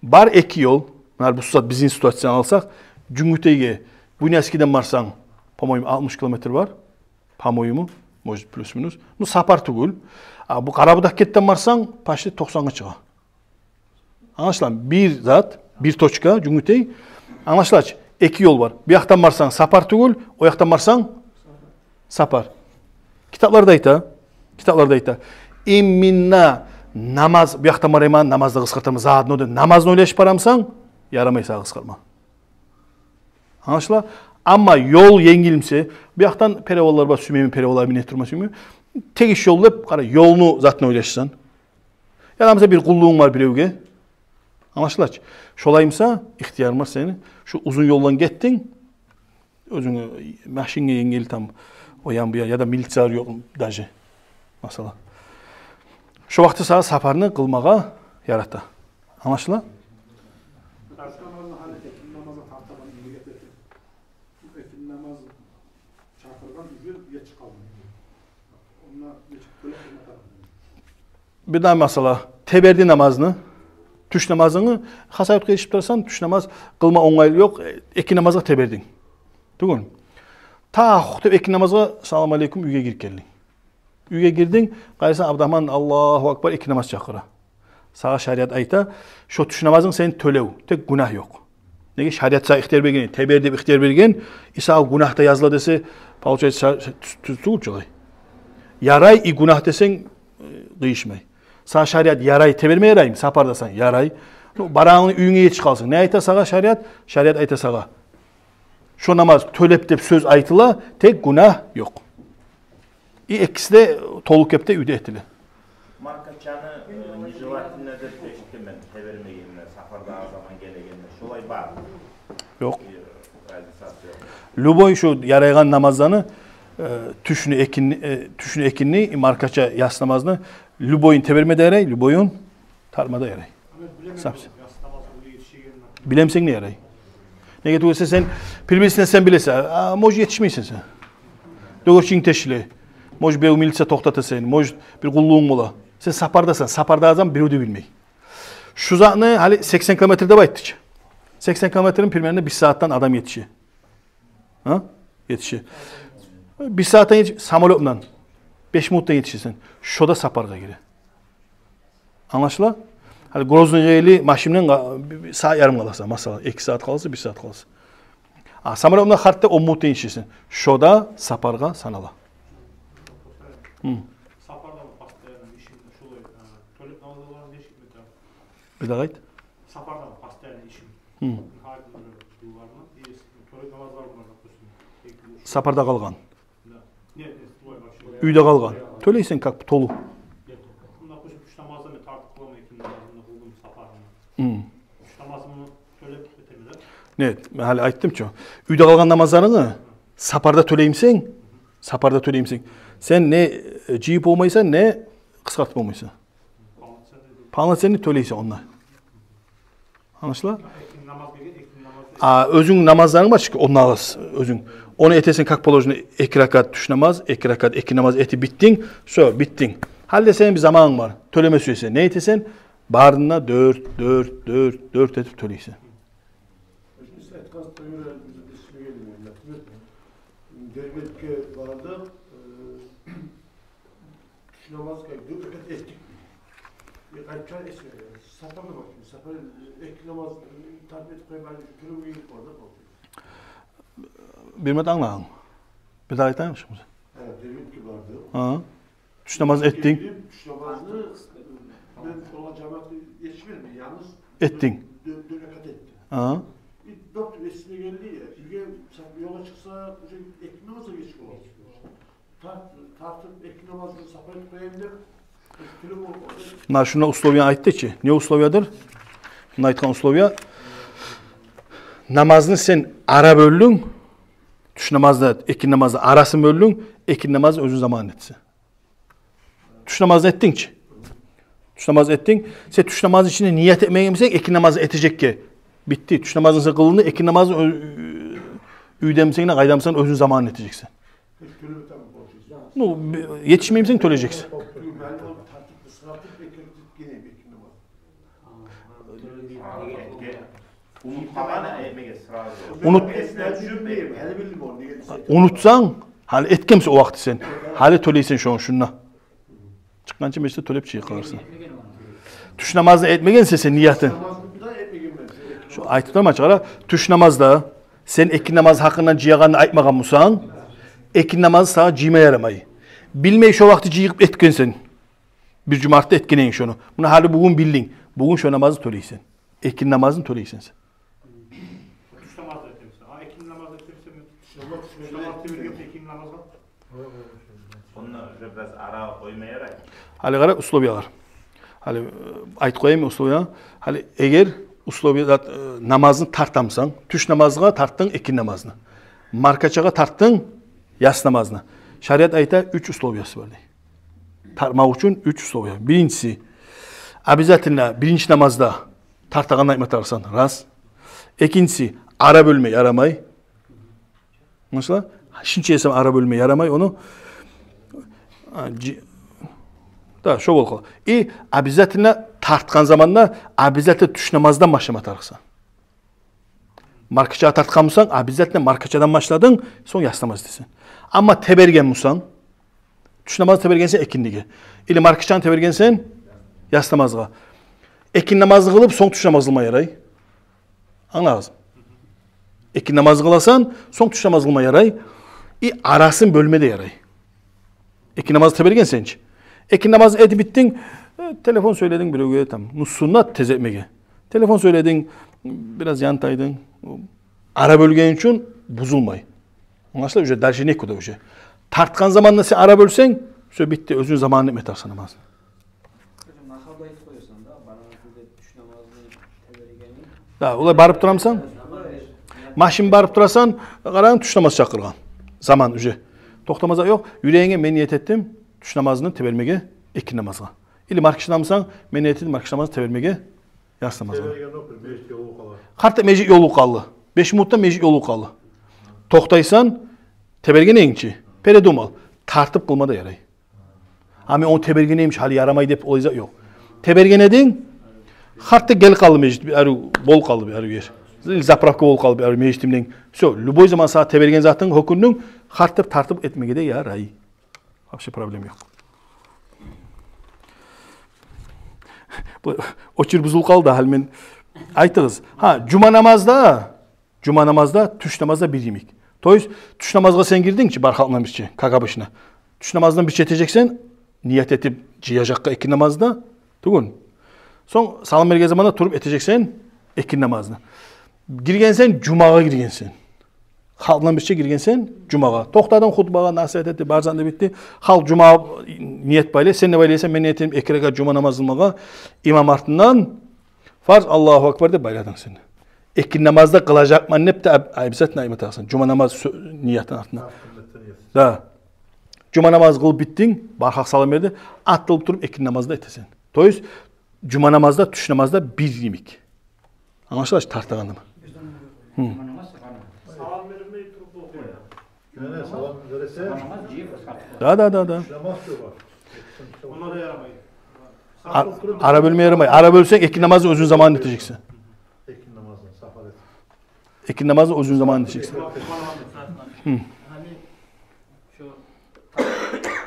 Бар эки ёл. Муна бу ситуа-, бизин ситуацияны алсакъ, Жюнгютейге Буйнакскиден барсанг, по-моему, алтмыш километр бар. По-моему, может, плюс-минус. Ну, сапар тюгюл. А бу Къарабудагъгентден барсанг, почти токъсангъа чыгъа. Англашыла, бир зат, бир точка, Жюнгютей. Англашыла чы, эки ёл бар. Бу якъдан барсанг, сапар тюгюл, о якъдан барсанг, сапар. Китапларда айта, китапларда айта. Именно намаз, бу якъдан бараман, намазны къысгъартаман, заодно деп, намазны ойлашып барамсан, ярамай сагъа къысгъартма. Англашыла? Амма ёл енгил буса, бу якъдан переваллар бар, сюймеймен, переваллар мине турма сюймеймен. Тегиш ёл деп, къара, ёлну затын ойлашасан. Яда буса бир къуллугъунг бар биревге. Англашыла чы? Шолай буса, ихтиярынг бар сени. Шу узун ёлдан гетдинг, оьзюнге, машинге енгил там, о ян-бу ян, яда милиция ёкъ даже. Масала. Шо вакъти сагъа сапарны къылмагъа ярата. Англашыла? Тарсгъан орну гьали экинни намазгъа тартагъан, ният этип, экинни намаз чакъыргъан уьйге геч къалгъан. Онда нечик бёлек къылма тарыкъ? Бир дагъы масъала. Теберди намазны. Тюш намазынгны, Хасавюртгъа етишип турасан, тюш намаз къылма онгайлы ёкъ, экинни намазгъа тебердинг. Тюгюл. Тахух деп экинни намазгъа, салам алейкум, уьйге гирип гелдинг. Уьйге гирдинг, къарайсан, Абдурагьман, Аллагьу акбар, экинни намаз чакъыра. Сагъа шариат айта, шо тюш намазынг сени тёлев, тек гюнагь ёкъ. Неге? Шариат сагъа ихтияр берген, тебер деп ихтияр берген, и сагъа гюнагь да языла десе, получается, ша-, ша-, тюз, тюз тюгюл чю олай. Ярай, и гюнагь десенг, э, къыйышмай. Сагъа шариат ярай, теберме яраймы? Сапардасан, ярай. Ну, барагъанны уьюнге етишип къалсанг. Не айта сагъа шариат? Шариат айта сагъа: шо намаз тёлев деп сёз айтыла, тек гюнагь ёкъ. И экиси де толу кепде уьйде этиле. Маркачаны, э, нежелательно деп эшитгенмен, тебермегенни, сапарда аз заман гелегенни, шолай бар. Ёкъ. Э, разницасы ёкъ. Любой шу ярайгъан намазланы, э, тюшню, экинни, э, тюшню, экинни, маркача, яс намазны, любойун теберме де ярай, любойун тартма да ярай. Сапсыз. Билемесенг де ярай. Неге тюгюл десе, сен приблизительно сен билесен, а может етишмейсен сен. Дёгерчигинг тешиле. Может бирев милиция токътата сени, может бир къуллугъунг бола. Сен сапардасан, сапарда адам бирев де билмей. Шу затны гьали сексен километр деп айтды чы. Сексен километрни примерно бир сагьатдан адам етише. Гьа? Етише. Бир сагьатдан етиш-, самолётдан беш минутдан етишесен. Шо да сапаргъа гире. Англашыла? Гьали Грозныйгъа геле машиндан къа-, бир, бир сагьат ярым къаласан, масала, эки сагьат къалса, бир сагьат къалса. А самолётдан гьатта он минутдан етишесен. Шо да сапаргъа санала. Гьм. Сапарда постоянно ишим шолай, а, тёлеп намазлар бар, нечик метр? Бир дагъы айт. Сапарда постоянно ишим. Гьм. Гьар бир йылларда, если тёлеп намазлар бар, допустим, эки, уьч. Сапарда къалгъан. Да. Нет, нет, стой, вообще. Уьйде къалгъан. Тёлейсен как бы толу. Нет. Мунда, допустим, тюш намазны мен тартып къыламан, экинни намазны къылдым сапарымда. Гьм. Тюш намазымны тёлеп этермен, да? Нет, мен гьали айтдым чы. Уьйде къалгъан намазларынгны сапарда тёлеймисен, сапарда тёлеймисен, сен не, э, жыйып болмайсан, не къысгъартып болмайсан. Полноценный тёлейсен онда. Англашыла? А оьзюнг намазларынг бар чы, онда алас оьзюнг. Ону этесен как положено, эки ракат тюш намаз, эки ракат экинни намаз этип битдинг, всё, битдинг. Гьали де сени бир заманынг бар, тёлеме сюесен. Не этесен? Барын да дёрт, дёрт, дёрт, дёрт этип тёлейсен. Шуну сиз айтгъан сагъа гёре бизге эсиме гелди, например, Дербентге бардыкъ, э, тюш намазгъа дёрт ракат этдик. Э, къайтгъан эсиме, сапарда бар. Сапар, э, эки намаз, э, тартып этип къоюп, гьали тёлемеге гирип бардыкъ. Бир минут англагъанман. Бир дагъы айтайым шуну. Гьа, Дербентге бардыкъ. Гьа. Тюш намазны этдинг. Тюш намазны мен олагъа жамаатны етишмедим, янгыз этдинг. Дё-, дёрт ракат этдим. Гьа. И доктор эсиме гелди, уьйге сап-, ёлгъа чыкъса, уже экинни намазгъа геч бола. Тарт-, тартып экинни намазны сапар этип къояйым деп, Муна шунда условияны айтды чы. Не условиядыр? Муна айтгъан условия. Намазны сен ара бёлдюнг. Тюш намазны, экинни намазны арасын бёлдюнг. Экинни намазны оьзюню заманында этесен. Тюш намазны этдинг чи. Тюш намазны этдинг. Сен тюш намазны ичинде ният этмеген бусанг экинни намазны этежекге, битди. Тюш намазны сен къылдынг, экинни намазны уьйде бусанг да, къайда бусанг да, оьзюню заманында этежексен. Ну, етишмей бусанг, тёлежексен. Унут... Унутсанг, гьали этгенмисен о вакъти сен, гьали тёлейсен шону шунда. Чыкъгъанча межитде тёлеп чыгъып къаларсан. Тюш намазны этмегенсен сен ниятын. Шо айтып турман чы, къара, тюш намазда сен экинни намаз гьакъындан жыягъанны айтмагъан бусанг, экинни намазны сагъа жыйма ярамай. Билмей шо вакъти жыйып этгенсен. Бир жума артда этген эдинг шону. Муна гьали бугюн билдинг. Бугюн шо намазны тёлейсен. Экинни намазны тёлейсен сен. Тюш намазны этемисен? А, экинни намазны этемисен? Тюш намазны тебергенсен экинни намазгъа. Онда уже бираз ара къойма ярай. Гьали къара условиялар. Гьали, э, айтып къояйым условияны. Гьали эгер условия зат, э, намазны тартамысанг, тюш намазгъа тартдынг экинни намазны, маркачагъа тартдынг яссы намазны. Шариат айта, уьч условиясы бар дей. Тартмакъ учун уьч условия. Биринчиси, обязательно биринчи намазда тартагъанны айтма тарыкъсан, раз. Экинчиси, ара бёлме ярамай. Масала, шинчи эсе ара бёлме ярамай ону. А, жи-, да, шо болуп къала. И обязательно тартгъан заманда обязательно тюш намаздан башлама тарыкъсан. Маркачагъа тартгъан бусанг, обязательно маркачадан башладынг, сонг яссы намаз этесен. Амма теберген бусанг, тюш намазны тебергенсен экинниге, или маркачаны тебергенсен яссы намазгъа, экинни намазны къылып, сонг тюш намаз къылма ярай. Англадыгъызмы? Экинни намазны къыласан, сонг тюш намаз къылма ярай. И арасын бёлме де ярай. Экинни намазны тебергенсен чи. Экинни намазны этип битдинг, э, телефон сёйлединг биревге там. Ну, суннат тез этмеге. Телефон сёйлединг, бираз янтайдынг. Ара бёлген учун бузулмай. Англашыла, уже дальше некуда уже. Тартгъан заманда сен ара бёлсенг, всё, битди, оьзюню заманында этме тарыкъсан намазны. Гьажам, нахалда айтып къоясан да, барамысыз деп тюш намазны тебергенин. Да, олай барып турамысан? Машин барып турасан, къарагъан, тюш намаз чакъыргъан. Заман уже. Токътамаза ёкъ. Юрегинге: «Мен ният этдим тюш намазны тебермеге экинни намазгъа». Или маркачадамысан: «Мен ният этдим маркача намазны тебермеге яссы намазгъа». Теберген ёкъ, бир межит ёлугъуп къала. Къарт, межит ёлугъуп къалды. Беш минутдан межит ёлугъуп къалды. Токътайсан, теберген эдинг чи. Передумал. Тартып къылма да ярай. А, мен ону теберген эдим чи, гьали ярамай деп олай зат ёкъ. Теберген эдинг, къарт, гелип къалды межит, бир арив болуп къалды, бир арив ер. Заправка болуп къалды бир арив межитимден. Всё, любой заман сагъа теберген затынг гьёкюндюнг, къарт деп тартып этмеге де ярай. Вообще проблема ёкъ. Бу очередь бузулуп къалды гьали мен. Айтыгъыз. Гьа, жума намазда, жума намазда, тюш намазда бир йимик. То есть, тюш намазгъа сен гирдинг чи, бар халкъ булан бирче, как обычно. Тюш намаздан бирче этежексен, ният этип, жыяжакъгъа экинни намазны да, тюгюл. Сонг салам берген заманда туруп этежексен экинни намазны. Гиргенсен, жумагъа гиргенсен. Халкъ булан бирче гиргенсен жумагъа. Токътадынг хутбагъа, насигьат этди, бар зат да битди. Халкъ жумагъа ният байлай, сен де байлайсан: «Мен ният этдим эки ракаат жума намаз къылмагъа имам артындан, фарз, Аллагьу акбар», – деп байладынг сен. Экинни намазда къылажакъман деп де об-, обязательно айтма тарыкъсан. Жума намаз сё-, ниятны артына. Да. Жума намаз къылып битдинг, бар халкъ салам берди, атылып туруп экинни намазны да этесен. То есть, жума намазда, тюш намазда бир йимик. Англашыла чы тартагъанымы? Гьы. Салам бермей туруп окъуй. Гьа, салам бересен. Да, да, да, да. Намаз да бар. Онда да ярамай. А-, ара бёлме ярамай. Ара бёлсенг, экинни намазны оьзюню заманында этежексен. Экинни намазны сафар этип. Экинни намазны оьзюню заманында этежексен. Гьы. Гьали шо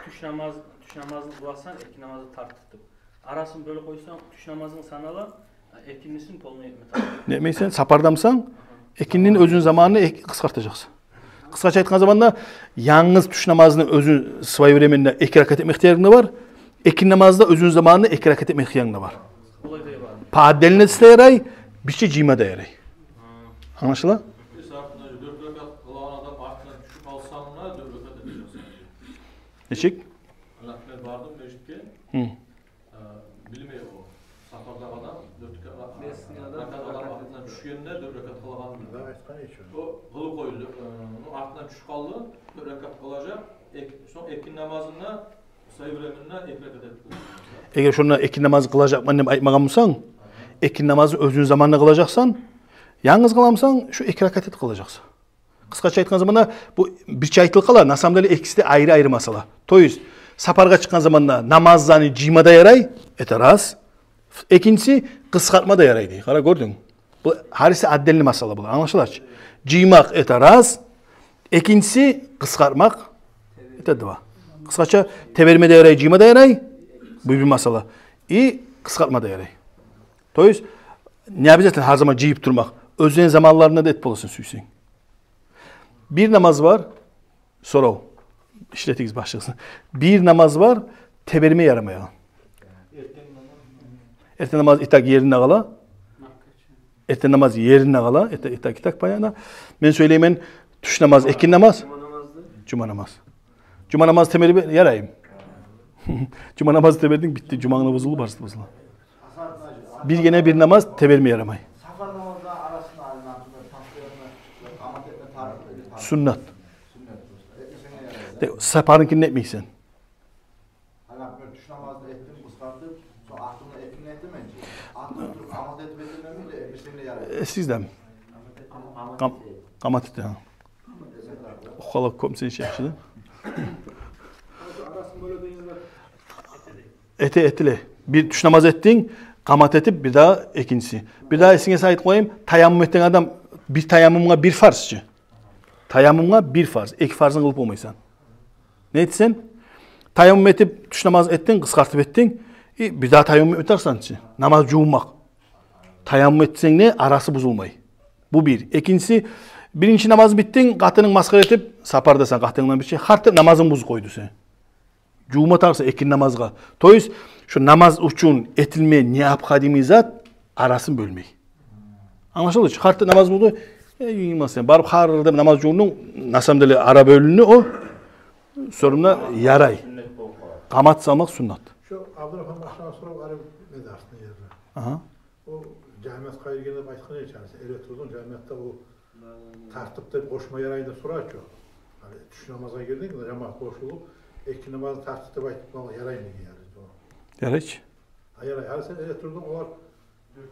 тюш намаз, тюш намазны къыласан, экинни намазны тартып. Арасын бёлюп къойсанг, тюш намазынг санала, экиннисин полный этме тарыкъ. Не этмейсен, сапардамысан, экиннини оьзюню заманында эк-, къысгъартажакъсан. Къысгъача айтгъан заманда, янгыз тюш намазны оьзю своевременно эки ракаат этме ихтиярынг да бар, экинни намазны да оьзюню заманында эки ракаат этме ихтиярынг да бар. По отдельности де ярай, бирче жыйма да ярай. Англашыла? Бир сагьатда дёрт ракаат къылагъан адам артындан тюшюп къалсанг да, дёрт ракаат этежексен. Нечик? Мен бардым межитге. Гьы. О къылып къойду. Э, ну, артындан тюшюп къалды. Дёрт ракат къылажакъ. Эк-, сонг экинни намазында своевременно эки ракат этип къылажакъ. Эгер шонда экинни намазны къылажакъман деп айтмагъан бусанг, экинни намазны оьзюню заманында къылажакъсан, янгыз къыламсан, шо эки ракат этип къылажакъсан. Къысгъача айтгъан заманда бу бирче айтылып къала, на самом деле экиси де айры-айры масъала. То есть, сапаргъа чыкъгъан заманда намазланы жыйма да ярай, это раз. Экинчиси, къысгъартма да ярай дей. Къара, гёрдюнг? Бу гьариси отдельный масъала булар. Англашыла чы? Жыймакъ, это раз. Экинчиси, къысгъартмакъ, это два. Къысгъача теберме де ярай, жыйма да ярай. Бу бир масъала. И къысгъартма да ярай. То есть, не обязательно гьар заман жыйып турмакъ. Оьзюню заманларында да этип боласан сюйсенг. Бир намаз бар, сорав. Ишлетигиз башыгъызны. Бир намаз бар, теберме ярамайгъан. Эртен намаз и так еринде къала. Эртен намаз еринде къала, и так, и так, и так, понятно. Мен сёйлеймен, тюш намаз, экинни намаз. Жума намаз. Жума намаз теберип яраймы? Жума намаз тебердинг, битди. Жуманг да бузулду, барысы да бузулду. Бир гене бир намаз теберме ярамай. Сапар намазда арасында айланып, тапшырма, къамат этме тарыкъ эди, тарыкъ. Суннат. Суннат. Этмесенг де ярай. Де, сапарынкин этмейсен. Гьали, например, тюш намазны этдим, къысгъартып, сонг артындан экинни этемен чи. Артындан туруп къамат этип этеменми, де этмесенг де ярай. Э, сизден. Къам-, къамат эте, гьа. Къамат этемен. Къамат этсенг де ярай. О къадар кёп сен шекши де. Арасын бёле деген зат. Эте, этиле. Бир тюш намаз этдинг, къамат этип, бирдагъы экинчиси. Бирдагъы эсинге салып айтып къояйым, таяммум этген адам, бир таяммумгъа бир фарз чы. Таяммумгъа бир фарз, эки фарзын къылып болмайсан. Не этесен? Таяммум этип, тюш намаз этдинг, къысгъартып этдинг, и бирдагъы таяммум этме тарыкъсан чы. Намаз жувунмакъ. Таяммум этсенг де, арасы бузулмай. Бу бир. Экинчиси, биринчи намазны битдинг, къатынынг масхара этип, сапардасан, къатынынг булан бирче, харт деп намазынг бузуп къойду сени. Жувма тарыкъсан экинни намазгъа. То есть, шо намаз учун этилме необходимый зат арасын бёлмей. Англашылды чы? Харт деп намаз бузду, э, жувма сен. Барып харт деп намаз жувдунг, на самом деле ара бёлюндю о. Сонг да ярай. Къамат салмакъ суннат. Шо Абдурахман башгъа сорав, ари медасны ерде. Агьа. О жамият къайры геле деп айтгъан эди, гьали сен эретурдунг, жамиятда о тартып деп къошма ярай деп сорай чы. Гьали тюш намазгъа гирдинг, жамият къошулуп, экинни намазны тартып деп айтып къойма яраймы деген ярай. Ярай чы. Гьа, ярай. Гьали сен эретурдунг, олар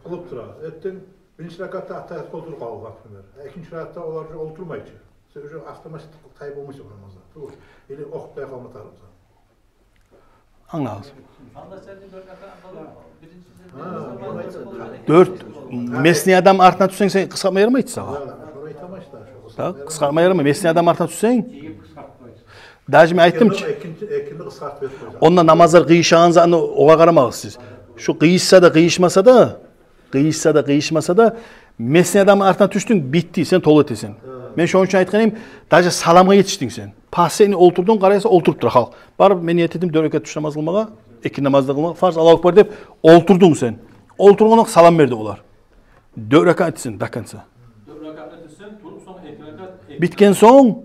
къылып тура. Эртен биринчи ракатда аттагьиятгъа олтуруп къалды, например. Экинчи ракатда олар уже олтурмай чы. Сен уже автоматически тайып болмайсан о намаздан. Тюгюл. Или охуп да къалма тарыкъсан. Англадыгъыз. Дёрт. Местный адам артына тюшсенг, сен къысгъартма ярамайды сагъа. Да, къысгъартма ярамай. Местный адам артына тюшсенг, даже мен айтдым чы, онда намазлар къыйышагъан затны огъар къарамагъыз сиз. Шу къыйышса да, къыйышмаса да, къыйышса да, къыйышмаса да, местный адамны артына тюшдюнг, битди, сен толу этесен. Мен шону учун айтгъан эдим, даже саламгъа етишдинг сен. Последний олтурдунг, къарайса, олтуруп тура халкъ. Барып, мен ният этдим дёрт ракат тюш намаз къылмагъа, экинни намаз да къылмагъа, фарз, Аллагьу акбар деп, олтурдунг сен. Олтургъанда салам берди олар. Дёрт ракат этсин до конца. Дёрт ракат этсин, туруп, сонг эки ракат, эки. Битген сонг,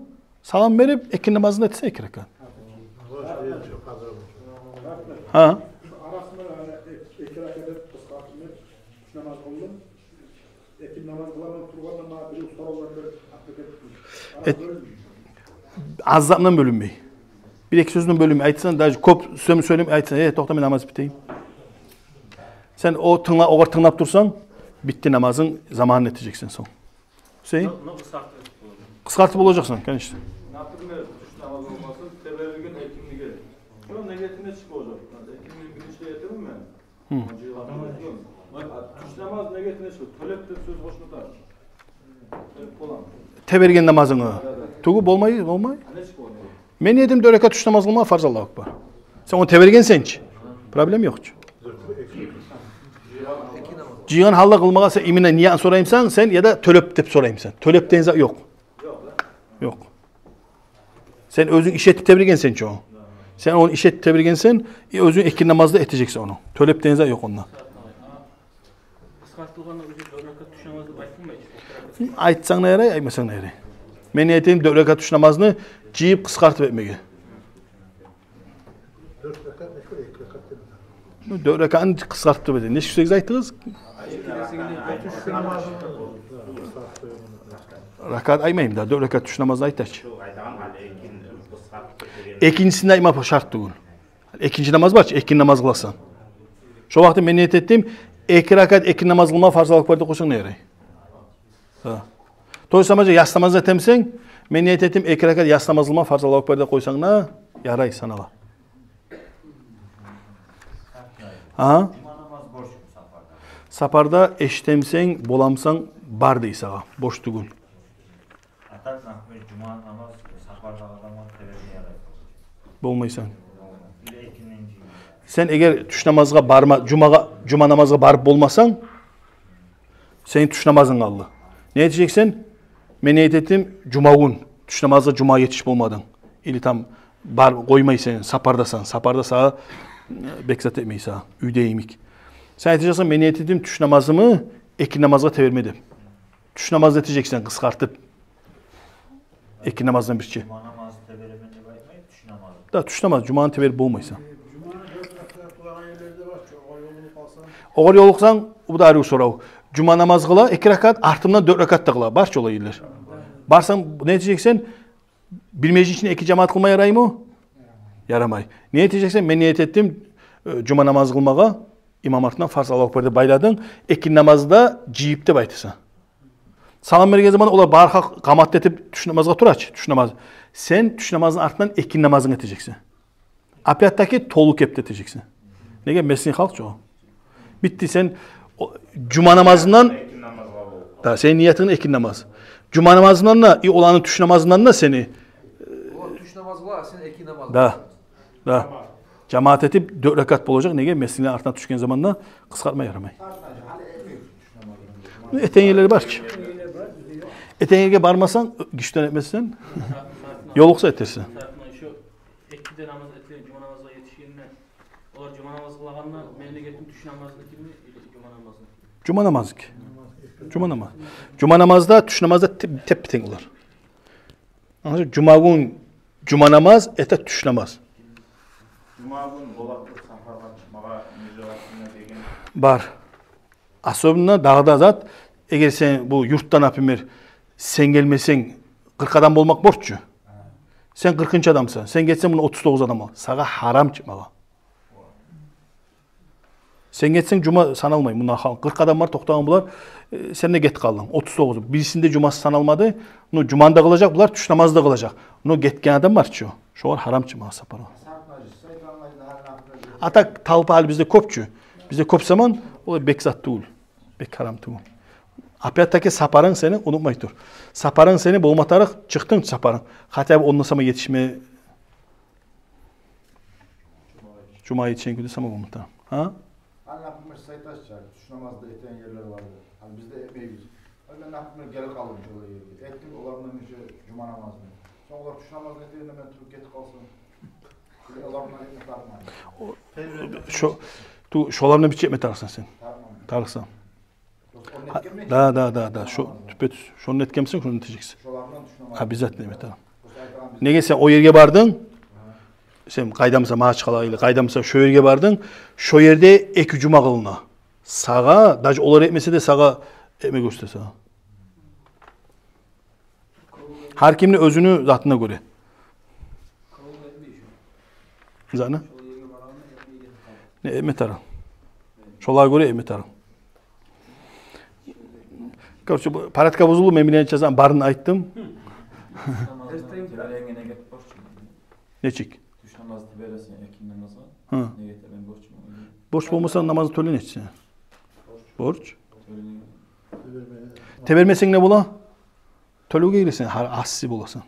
салам берип, экинни намазын этсе эки ракат. Гьа. Арасында гьали эки ракат этип, къысгъартып, тюш намаз къылдым. Экинни намаз къыламан тургъанда магъа бирев соравлар берип, атты кетип. Эт-, аз затдан бёлюнмей. Бир-эки сёзден бёлюнмей. Айтсанг, даже кёп сёз сёйлеп айтсанг, э, токъта, мен намаз битейим. Сен о тынгла-, огъар тынглап турсанг, битди намазынг, заманын этежексен сонг. Сен? Ну, ну, къысгъартып болажакъ. Къысгъартып болажакъсан, конечно. Например, тюш намаз болмасын, теберилген экинниге. Шону негетине чыкъ болажакъ. Экинни биринчилей этемен мен. Гьы. Тюш намаз негетине чыкъ. Тёлеп деп сёз къошма тарыкъ. Тёлеп боламы? Теберген намазынгны. Да, да. Тюгюл, болмай, болмай. А не чыкъ болмай? Мен этдим дёрт ракат тюш намаз къылмагъа фарз, Аллагьу акбар. Сен ону тебергенсен чи. Проблема ёкъ чу. Жыйгъан гьалда къылмагъа сен именно ниятны сораймысан сен, яда тёлеп деп сораймысан? Тёлеп деген зат ёкъ. Ёкъ. Сен оьзюнг иш этип тебергенсен чи ону. Сен ону иш этип тебергенсен, и оьзюнг экинни намазда этежексен ону. Тёлеп деген зат ёкъ онда. Къысгъартылгъанда уже дёрт ракат тюш намаз деп айтылмай чы. Айтсанг да ярай, айтмасанг да ярай. Мен не этейим, дёрт ракат тюш намазны жыйып къысгъартып этмеге. Дёрт ракат, нечик, эки ракат деп? Ну, дёрт ракатны къысгъартып этейим. Нечик сёз айтдыгъыз? Тюш намазны къысгъартып этмеге. Ракат айтмайман да, дёрт ракат тюш намазны айта чы. Шо айтагъан гьали экин къысгъартып гетеген. Экинчисин айтма шарт тюгюл. Экинчи намаз бар чы, экин намаз къыласан. Шо вакъти мен ният этдим, эки ракат экин намаз къылма фарз Аллагьу акбар деп къойсанг не ярай? Гьа. Той сама яс намаз этемсен, мен ният этдим, эки ракат яс намаз къылма фарз Аллагьу акбар деп къойсанг да ярай, санала. Агьа. Жума намаз борчму сапарда? Сапарда эшитемсен, боламсан, бар дей сагъа. Борч тюгюл. А так, например, жума намаз сапардагъы адамгъа теберме ярай. Болмайсан. Или экиннен жыйын. Сен эгер тюш намазгъа барма, жумагъа, жума намазгъа барып болмасанг, сени тюш намазынг къалды. Не этежексен? Мен ният этдим, жума гюн тюш намазгъа жумагъа етишип болмадынг. Или там бар, къоймай сен, сапардасан, сапарда сагъа, э, бек зат этмей сагъа, уьйде йимик. Сен айтажакъсан, мен ният этдим тюш намазымны экин намазгъа теберме деп. Тюш намазны этежексен къысгъартып. Экин намаздан бирче. Жума намазны теберемен деп айтмай, тюш намазны. Да, тюш намаз, жуманы теберип болмайсан. Жуманы дёрт ракат къылагъан ерлер де бар чы, огъар ёлугъуп къалсанг. Огъар ёлукъсанг, бу да арив сорав. Жума намаз къыла эки ракат, артындан дёрт ракат да къыла. Бар чы олай ерлер. Барсанг, не этежексен? Бир межит ичинде эки жамаат къылма яраймы? Ярамай. Не этежексен? Мен ният этдим, э, жума намаз къылмагъа, имам артындан фарз Аллагьу акбар деп байладынг, экин намазда жыйып деп айтасан. Салам берген заманда олар бары халкъ къамат этип тюш намазгъа тура чы, тюш намаз. Сен тюш намазны артындан экин намазынг этежексен. Опять-таки толу кепде этежексен. Неге? Меслин халкъ чы о. Битди сен, о, жума намазындан, да, сени ниятынг экин намаз. Жума намазындан да, и оланы тюш намазындан да сени. Олар тюш намаз къыла, сен экин намаз. Да. Да. Жамаат этип дёрт ракат болажакъ. Неге? Меслинлени артына тюшген заманда къысгъартма ярамай. Этеген ерлер бар чы. Этеген ерге бармасанг, гишден этмесенг, ёлукъса этерсен. Эки де намаз этилген жума намазгъа етишгенде, олар жума намаз къылагъанда, мен де гетдим тюш намазны этейимми, или жума намазны? Жума намазны. Жума намаз. Жума намазда, тюш намазда теп-, теппе-тенг олар. Англашылды? Жума гюн жума намаз, это тюш намаз. Жума гюн бола туруп сапаргъа чыкъмагъа не желательно деген? Бар. Особенно дагъы да зат, эгер сен бу юртда, например, сен гелмесенг, къыркъ адам болмакъ борч чу. Сен къыркъынчы адамсан, сен гетсенг, мунда отуз тогъуз адам бар. Сагъа гьарам чыкъмагъа. Сен гетсенг, жума саналмай. Мунда хал-, къыркъ адам бар, токътагъан булар, э, сен де гетип къалдынг. Отуз тогъуз. Бирисинде жумасы саналмады. Ну, жуманы да къылажакъ булар, тюш намазны да къылажакъ. Ну, гетген адам бар чы. Шолар гьарам чыкъмагъа сапаргъа. А так толпа гьали бизде кёп чю. Бизде кёп заман, олай бек зат тюгюл. Бек гьарам тюгюл. Опять-таки сапарынг сени, унутмай тур. Сапарынг сени болма тарыкъ, чыкъдынг сапарынг. Хотя бы онда сама етишме, жумагъа етишген кюйде сама болма тарыкъ. Гьа? Гьали, например, сиз айтасыз чы, тюш намазны этеген ерлер бар деп. Гьали бизде этмейбиз. Гьали мен, например, гелип къалдым шолай ерге. Этдим олар булан бирче жума намазны. Сонг олар тюш намазны этегенде мен туруп гетип къалсам, шолай олар булан этме тарыкъман. О, шо, ту, шолар булан бирче этме тарыкъсан сен. Тарыкъман. Тарыкъсан. Просто ону этгенмен. Да, да, да, да. Шо, тюпе-тюз. Шону этгенсен, шону этежексен. Шолар булан тюш намазны. Обязательно этме тарыкъ. Просто айтагъан биз. Неге сен о ерге бардынг? Сен къайдамысан, Магьачкъала или къайдамысан, шо ерге бардынг. Шо ерде эки жума къылына. Сагъа, даже олар этмесе де, сагъа этме гёрсете сагъа. Гьар кимни оьзюню затына гёре. Затына? Не, этме тарыкъ. Шолагъа гёре этме тарыкъ. Короче, бу порядка бузулду, мен билегенче барын айтдым. Нечик? Тюш намазны тебересен экин намазгъа. Гьы. Неге теберме борчму? Борч болмаса, намазны тёле нечик сен? Борч. Тёле. Тебермесенг не бола? Тёлевге гиресен, гьар асси боласан.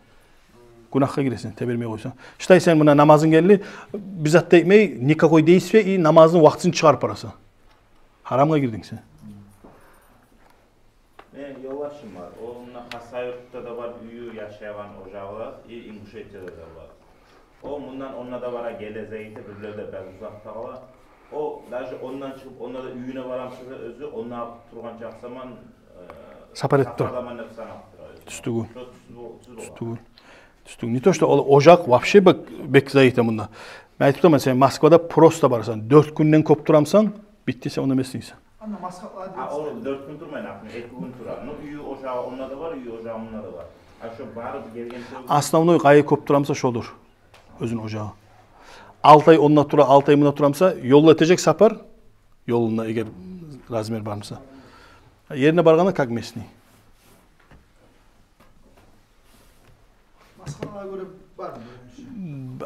Гюнагьгъа гиресен, тебермей къойсанг. Шулай сен муна намазынг гелди, бир зат да этмей, никакой действие, и намазны вакътисин чыгъарып барасан. Гьарамгъа гирдинг сен. Мени ёлдашым бар. О муна Хасавюртда да бар уьйю, яшайгъан ожагъы да, и Ингушетияда да бар. О мундан онда да бара геле, зайыты, бирлер де бек узакъда къала. О даже ондан чыгъып, онда да уьюне барамса да, оьзю онда тургъан чакъы заман, э, сапар этип тура. Сапардаман деп санап тура оьзю. Тюз тюгюл. Шо тюз бо-, тюз болгъан. Тюз тюгюл. Тюз тюгюл. Не то что ол ожакъ вообще бек, бек зайыты мунда. Мен айтып турман, сен Москвада просто барасан, дёрт гюнден кёп турамсан, битди, сен онда эмессен. Мазгьаплар А, о дёрт гюн турмай, например, эки гюн турар. Ну, уьй ожагъы онда да бар, уьй ожагъы мунда да бар. А шо барып гелген той Основной къайда кёп турамса, шодур. Оьзюню ожагъы. Алты ай онда тура, алты ай мунда турамса, ёлда этежек сапар. Ёлунда, эгер размер бармса. Ерине баргъанда как местный. Мазгьапларгъа гёре бармы?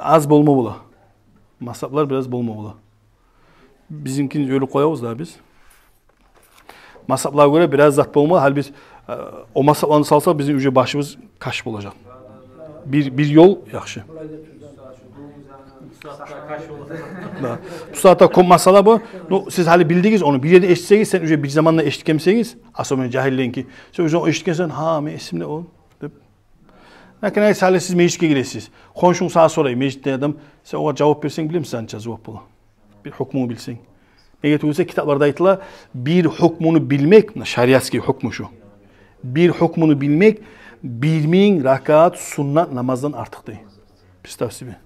Аз болма бола. Мазгьаплар бираз болма бола. Бизинкин оьлюп къоябыз да биз. Мазгьаплагъа гёре бираз зат болма, гьали биз, э, о мазгьапланы салсакъ, бизин уже башыбыз каш болажакъ. Бир, бир ёл яхшы. Да. Бу сагьатда кёп масъала бу. Ну, сиз гьали билдигиз ону, бир ерде эшитсегиз, сен уже бир заманда эшитгенсегиз, особенно жагьилденки. Сен уже эшитгенсен, гьа, мен эсимде о, деп. Лакин гьали сиз межитге гиресиз. Хоншунг сагъа сорай, межитде адам, сен огъар жавап берсенг, билемисен, анча зувап бола. Бир гьукмуну билсенг. Неге тюгюл эсе, китапларда айтыла, бир гьукмуну билмек, муна шариатский гьукму шу. Бир гьукмуну билмек бир минг ракаат суннат намаздан артыкъ дей. Представь себе.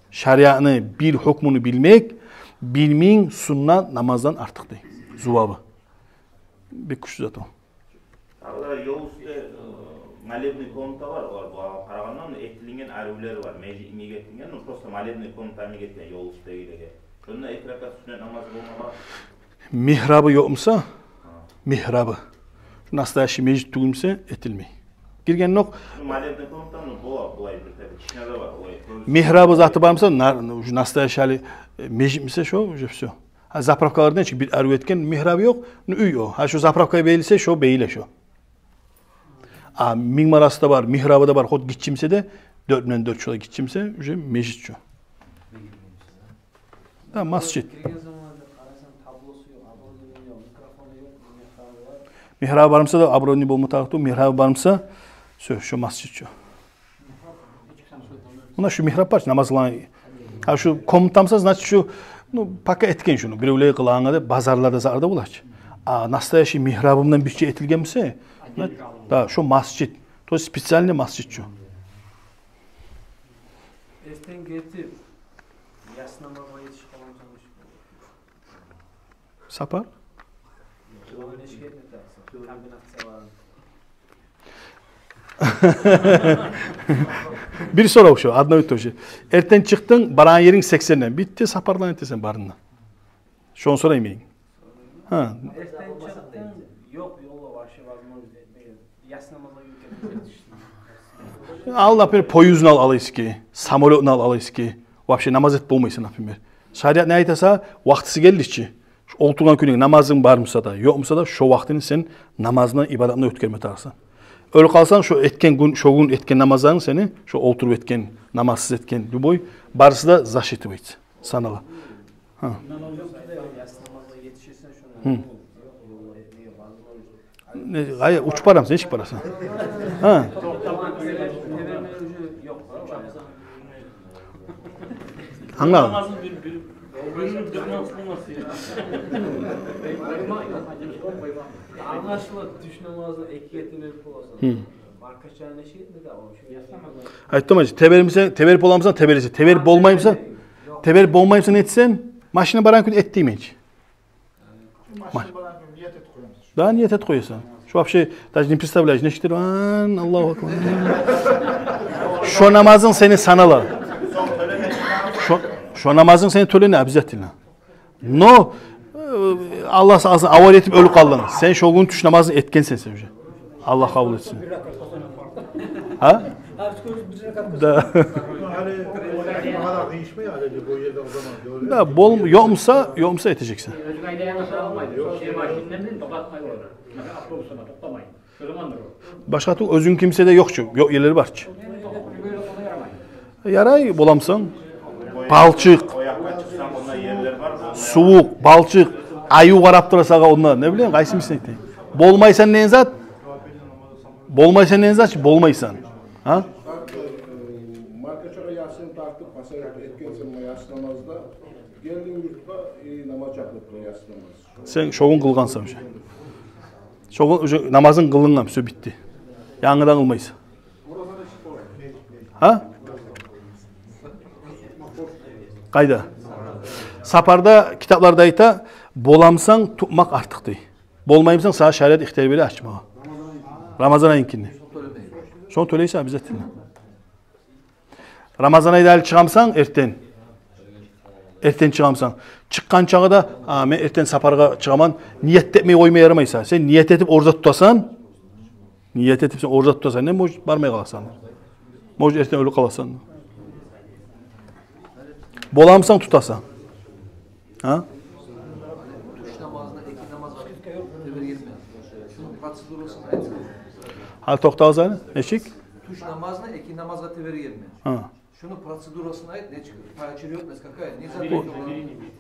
Шариатны бир гьукмуну билмек бир минг суннат намаздан артыкъ дей. Зувабы. Бек гючлю зат о. Дагъы да ёл уьстде, э, молебный комната бар, олар бугъар къарагъанда, ну, этилинген арывлар бар, межит йимик этилинген, ну, просто молебный комната йимик этилинген ёл уьстдегилеге. Шонда эки ракаат суннат намаз болма бар. Мигьрабы ёкъмуса, Гьа. мигьрабы. Шу настоящий межит тюгюлмюсе, этилмей. Гиргенокъ. Ну, молебный комната, ну, бола, булай бир таби, кичине де бар, олай. Мигьрабы заты бармуса, на-, ну, шу настоящий гьали, э, межитмисе, шо, уже всё. Гьа, заправкаларда нечик бир арив этген, мигьрабы ёкъ, ну, уьй о. Гьа, шо заправкагъа бегилсе, шо бегиле шо. А минг марасы да бар, мигьрабы да бар, хоть гиччимисе де, дёрт мундан дёрт шолай гиччимисе, уже межит шо. Да, масжит. Гирген заманда къарасанг, таблосу ёкъ, оборудование ёкъ, микрофону ёкъ, мигьрабы бар. Мигьрабы бармуса да, оборудование болма тарыкъ тюгюл, мигьрабы бармуса, всё, шо масжит шо. Муна шу мигьраб бар чы, намаз къылгъан. Гьа, шу комнатамса, значит, шу, ну, пока этген шуну, биревлеге къылагъангъа деп, базарларда, затларда бола чы. А настоящий мигьрабы булан бирче этилгенмисе, да, шо масжит. То есть специальный масжит шо. Эртен гетип, яссы намазгъа етишип къаламсан, нечик бола? Сапар? Комбинациялар. Бир сорав шо, одно и то же. Эртен чыкъдынг, барагъан еринг сексенден. Битди, сапардан этесен барын да. Шону сорайман мен. Гьа. Эртен чыкъдынг, ёкъ ёлда вообще возможность этмеген. Яссы намазгъа юрюп гетдинг. Ал, например, поездни ал, алайсыз ки, самолётну ал, алайсыз ки. Вообще намаз этип болмайсан, например. Шариат не айтаса, вакътиси гелди чи. Шу олтургъан кюйюнг, намазынг бармуса да, ёкъмуса да, шо вакътини сен намазындан, ибадатындан оьтгерме тарыкъсан. Оьлюп къалсанг, шо этген гюн, шо гюн этген намазларынг сени, шо олтуруп этген, намазсыз этген, любой, барысы да засчитывается, санала. Гьа. Гьы. Не, къайда, учуп барамысан, нечик барасан? Гьа. Англадым. Англашыла, тюш намазны экиге теберип боласан. Гьы. Маркачаны эшитме де, вообще. Айтдым, гьажи, тебермесе, теберип боламысан, тебересе, теберип болмаймысан, теберип болмаймысан этсенг, машина барагъан кюйде эт деймен чи. Машина барагъан кюйде ният этип къоямысан. Да, ният этип къоясан. Шо вообще даже не представляешь, нечикдир, ан, Аллагьу акбар. Шо намазынг сени санала. Шо, шо намазынг сени тёлене обязательно. Но, э, Аллагь сакъласын, авария этип оьлюп къалдынг. Сен шо гюн тюш намазынг этгенсен сен уже. Аллагь къабул этсин. Гьа? Да. Да, бол-, ёкъмуса, ёкъмуса этежексен. Башгъа тюгюл, оьзюнкимисе де ёкъ чу, ёкъ ерлери бар чы. Ярай, боламысан. Балчыкъ. Сувукъ, балчыкъ. Аюв къарап тура сагъа онда. Не билейим, къайсымысын этейим. Болмайсан деген зат. Болмайсан деген зат чы, болмайсан. Гьа? Маркачагъа яссын тартып, пасажир этгенсен яссы намазда. Гелдинг юртгъа, и намаз чакъырып тура, яссы намаз. Сен шо гюн къылгъансан уже. Шо гюн уже намазынг къылынгъан, всё, битди. Янгыдан къылмайсан. Гьа? Къайда? Сапарда, китапларда айта, Боламсанг, тутмакъ артыкъ дей. Болмаймсанг, сагъа шариат ихтияр бере ачмагъа. Рамазан айынкини. Шону тёлейсен обязательно. Рамазан айда гьали чыгъамсан эртен. Эртен чыгъамсан. Чыкъгъан чагъы да, а, мен эртен сапаргъа чыгъаман, ният этмей къойма ярамай сагъа. Сен ният этип ораза тутасан. Ният этип сен ораза тутасан, не, может, бармай къаласан. Может, эртен оьлюп къаласан. Боламсан, тутасан. Гьа? Тюш намазны экинни намазгъа тебергенмен. Шуну процедурасын айтсагъыз. Гьали токътагъыз гьали. Нечик? Тюш намазны экинни намазгъа тебергенмен. Гьа. Шуну процедурасын айт, нечик, поочерёдность какая? Не за...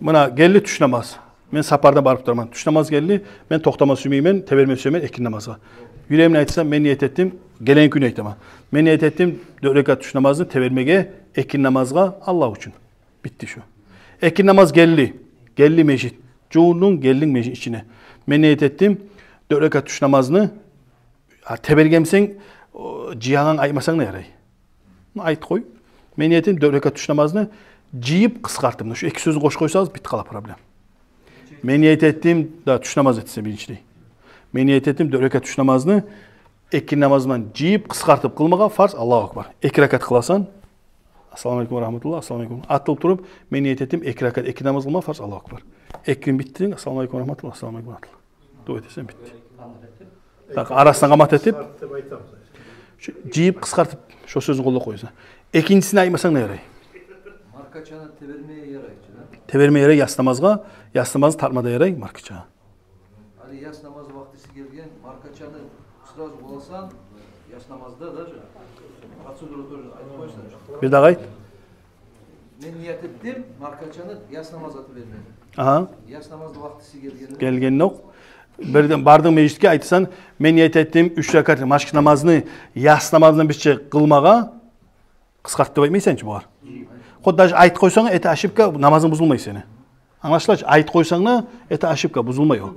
Муна гелди тюш намаз. Мен сапарда барып тураман. Тюш намаз гелди. Мен токътама сюймеймен, теберме сюемен экинни намазгъа. Юрегимден айтсам, мен ният этдим, гелеген гюн айтаман. Мен ният этдим дёрт ракат тюш намазны тебермеге экинни намазгъа Аллагь учун. Битди шу. Экинни намаз гелди. Гелди межит. Жувундунг, гелдинг межит ичине. Мен ният этдим дёрт ракат тюш намазны, а, тебергенмисен, о, жыягъанынг айтмасанг да ярай. Муну айтып къой. Мен ният этдим дёрт ракат тюш намазны жыйып къысгъартып. Муна шу эки сёзню къошуп къойсагъыз, битди къала проблема. Мен ният этдим, да, тюш намаз этсе биринчилей. Мен ният этдим дёрт ракат тюш намазны экинни намазман жыйып къысгъартып къылмагъа фарз, Аллагьу акбар. Эки ракат къыласан. Ассаламу алейкум ва рагьматуллагь, ассаламу алейкум. Атылып туруп, мен ният этдим эки ракат экинни намаз къылма фарз, Аллагьу акбар. Экинни битдинг, ассаламу алейкум ва рагьматуллагь, ассаламу алейкум ва рагьматуллагь. Дуа этесен, битди. Так, арасына къамат этип, шу жыйып къысгъартып, шо сёзню къоллап къоясан. Экинчисин айтмасанг да ярай. Маркачаны тебермеге ярай чы, да? Тебермеге ярай яс намазгъа, яс намазны тартма да ярай маркачагъа. Гьали яс намаз вакътиси гелген, маркачаны сразу къыласан, яс намазда даже процедура тоже айтып къойсанг. Бир дагъы айт. Мен ният этдим маркачаны яс намазгъа тебермеге. Агьа. Яс намазны вакътиси гелгенде. Гелгенде окъ. Бирден бардынг межитге, айтасан, мен ният этдим уьч ракат машгь намазны яс намаздан бирче къылмагъа, къысгъарт деп айтмайсан чы бугъар. Хоть даже айтып къойсанг, это ошибка, намазынг бузулмай сени. Англашыла чы, айтып къойсанг да, это ошибка, бузулмай о.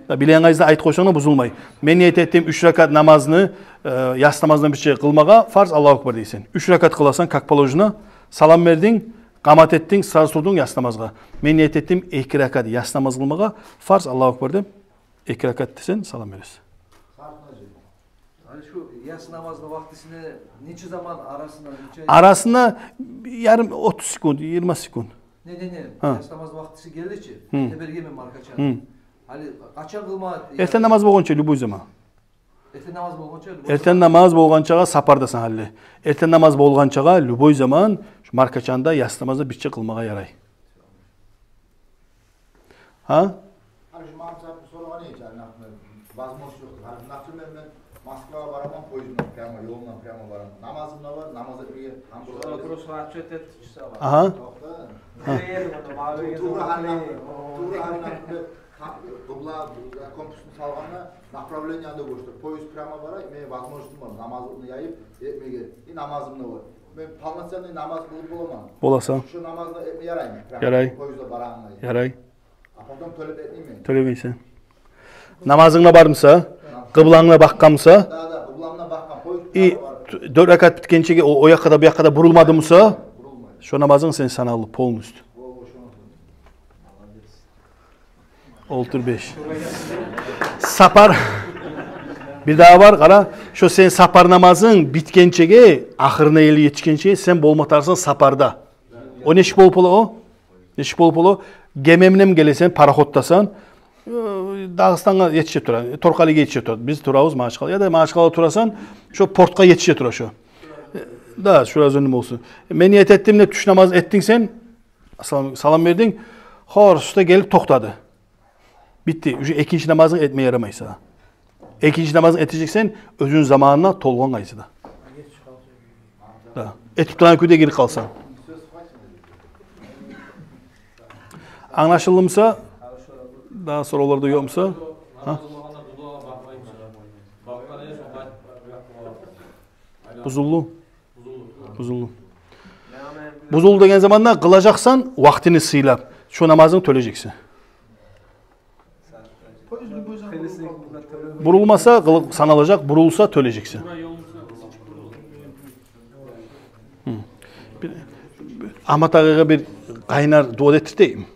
Да, билеген къайда айтып къойсанг да бузулмай. Мен ният этдим уьч ракат намазны, э, яс намаздан бирче къылмагъа фарз, Аллагьу акбар дейсен. Уьч ракат къыласан, как положено, салам бердинг, къамат этдинг, сразу турдунг яс намазгъа. Мен ният этдим эки ракат яс намаз къылмагъа фарз, Аллагьу акбар деп, эки ракат десен, салам бересен. Гьали шу яс намазны вакътисине нече заман арасына, нече... Арасына ярым, отуз секунд, йигирма секунд. Не, не, не. Гьа. Яс намаз вакътиси гелди чи. Гьы. Тебергенмен маркачаны. Гьы. Гьали къачан къылма? Эртен намаз болгъанча, любой заман. Эртен намаз болгъанча, любой заман. Эртен намаз болгъанчагъа сапардасан гьали. Эртен намаз болгъанчагъа любой заман шу маркачаны да, яс намазны да бирче къылмагъа ярай. Гьа? Гьали шу Магьаммат сагьабны сорагъаны, яни, например, возможность ёкъ. Гьали, например, мен Москвагъа бараман, поездинг прямо, ёлундан прямо бараман. Намазым да бар, намаз этмеге гьам... Шу вопросну ответ этчи сагъа. Агьа. Токъта. Гьа. Ту-, туура гьали, туура гьали, например, къы-, къыбла, компасны салгъанда направление де гёрсете. Поезд прямо барай, мен возможностьум бар намазымны яйып этмеге. И намазым да бар. Мен полноценный намаз къылып боламан. Боласан. Шу намазны этме яраймы? Прямо... Ярай. Поездде барагъанлай. Ярай. А потом тёлеп этмеймен. Тёлемейсен. Намазынг да бар буса, къыбланг да бакъгъан буса, да, да, къыблам да бакъгъан, поезд... И прямо бар. Т-, дёрт ракат битгенчеге о, о якъгъа да, бу якъгъа да бурулмады буса, бурулмай, шо намазынг сени саналлы полностью. О, о, шо... Олтур беш. Сапар. Бир дагъы бар, къара. Шо сен сапар намазынг битгенчеге, ахырына ерли етишгенчеге сен болма тарыкъсан сапарда. О нечик болуп бола о? Нечик болуп бола о? Гемемнен гелесен, пароходдасан. Э, Дагъыстангъа етише тура, Торкъалиге етише тура. Биз турабыз Магьачкъала. Яда Магьачкъалада турасан, шо портгъа етише тура шо. Э, да, шураз оьню болсун. Мен ният этдим деп тюш намаз этдинг сен. Ассалам, салам бердинг. Хорс да гелип токътады. Битди. Уже экинчи намазынг этме ярамай сагъа. Экинчи намазынг этежексен оьзюню заманына толгъан къайсы да. Да. Этип турагъан кюйде гирип къалсанг. Англашылды буса? Дагъы соравлар да ёкъ буса? Гьа? Бузулду. Бузулду. Бузулду деген заманда къылажакъсан вакътини сыйлап, шо намазынгны тёлежексен. Бурулмаса, къылыкъ саналажакъ, бурулса, тёлежексен. Гьы. Бир, Агьмат агъагъа бир къайнар дуа этдиртейим.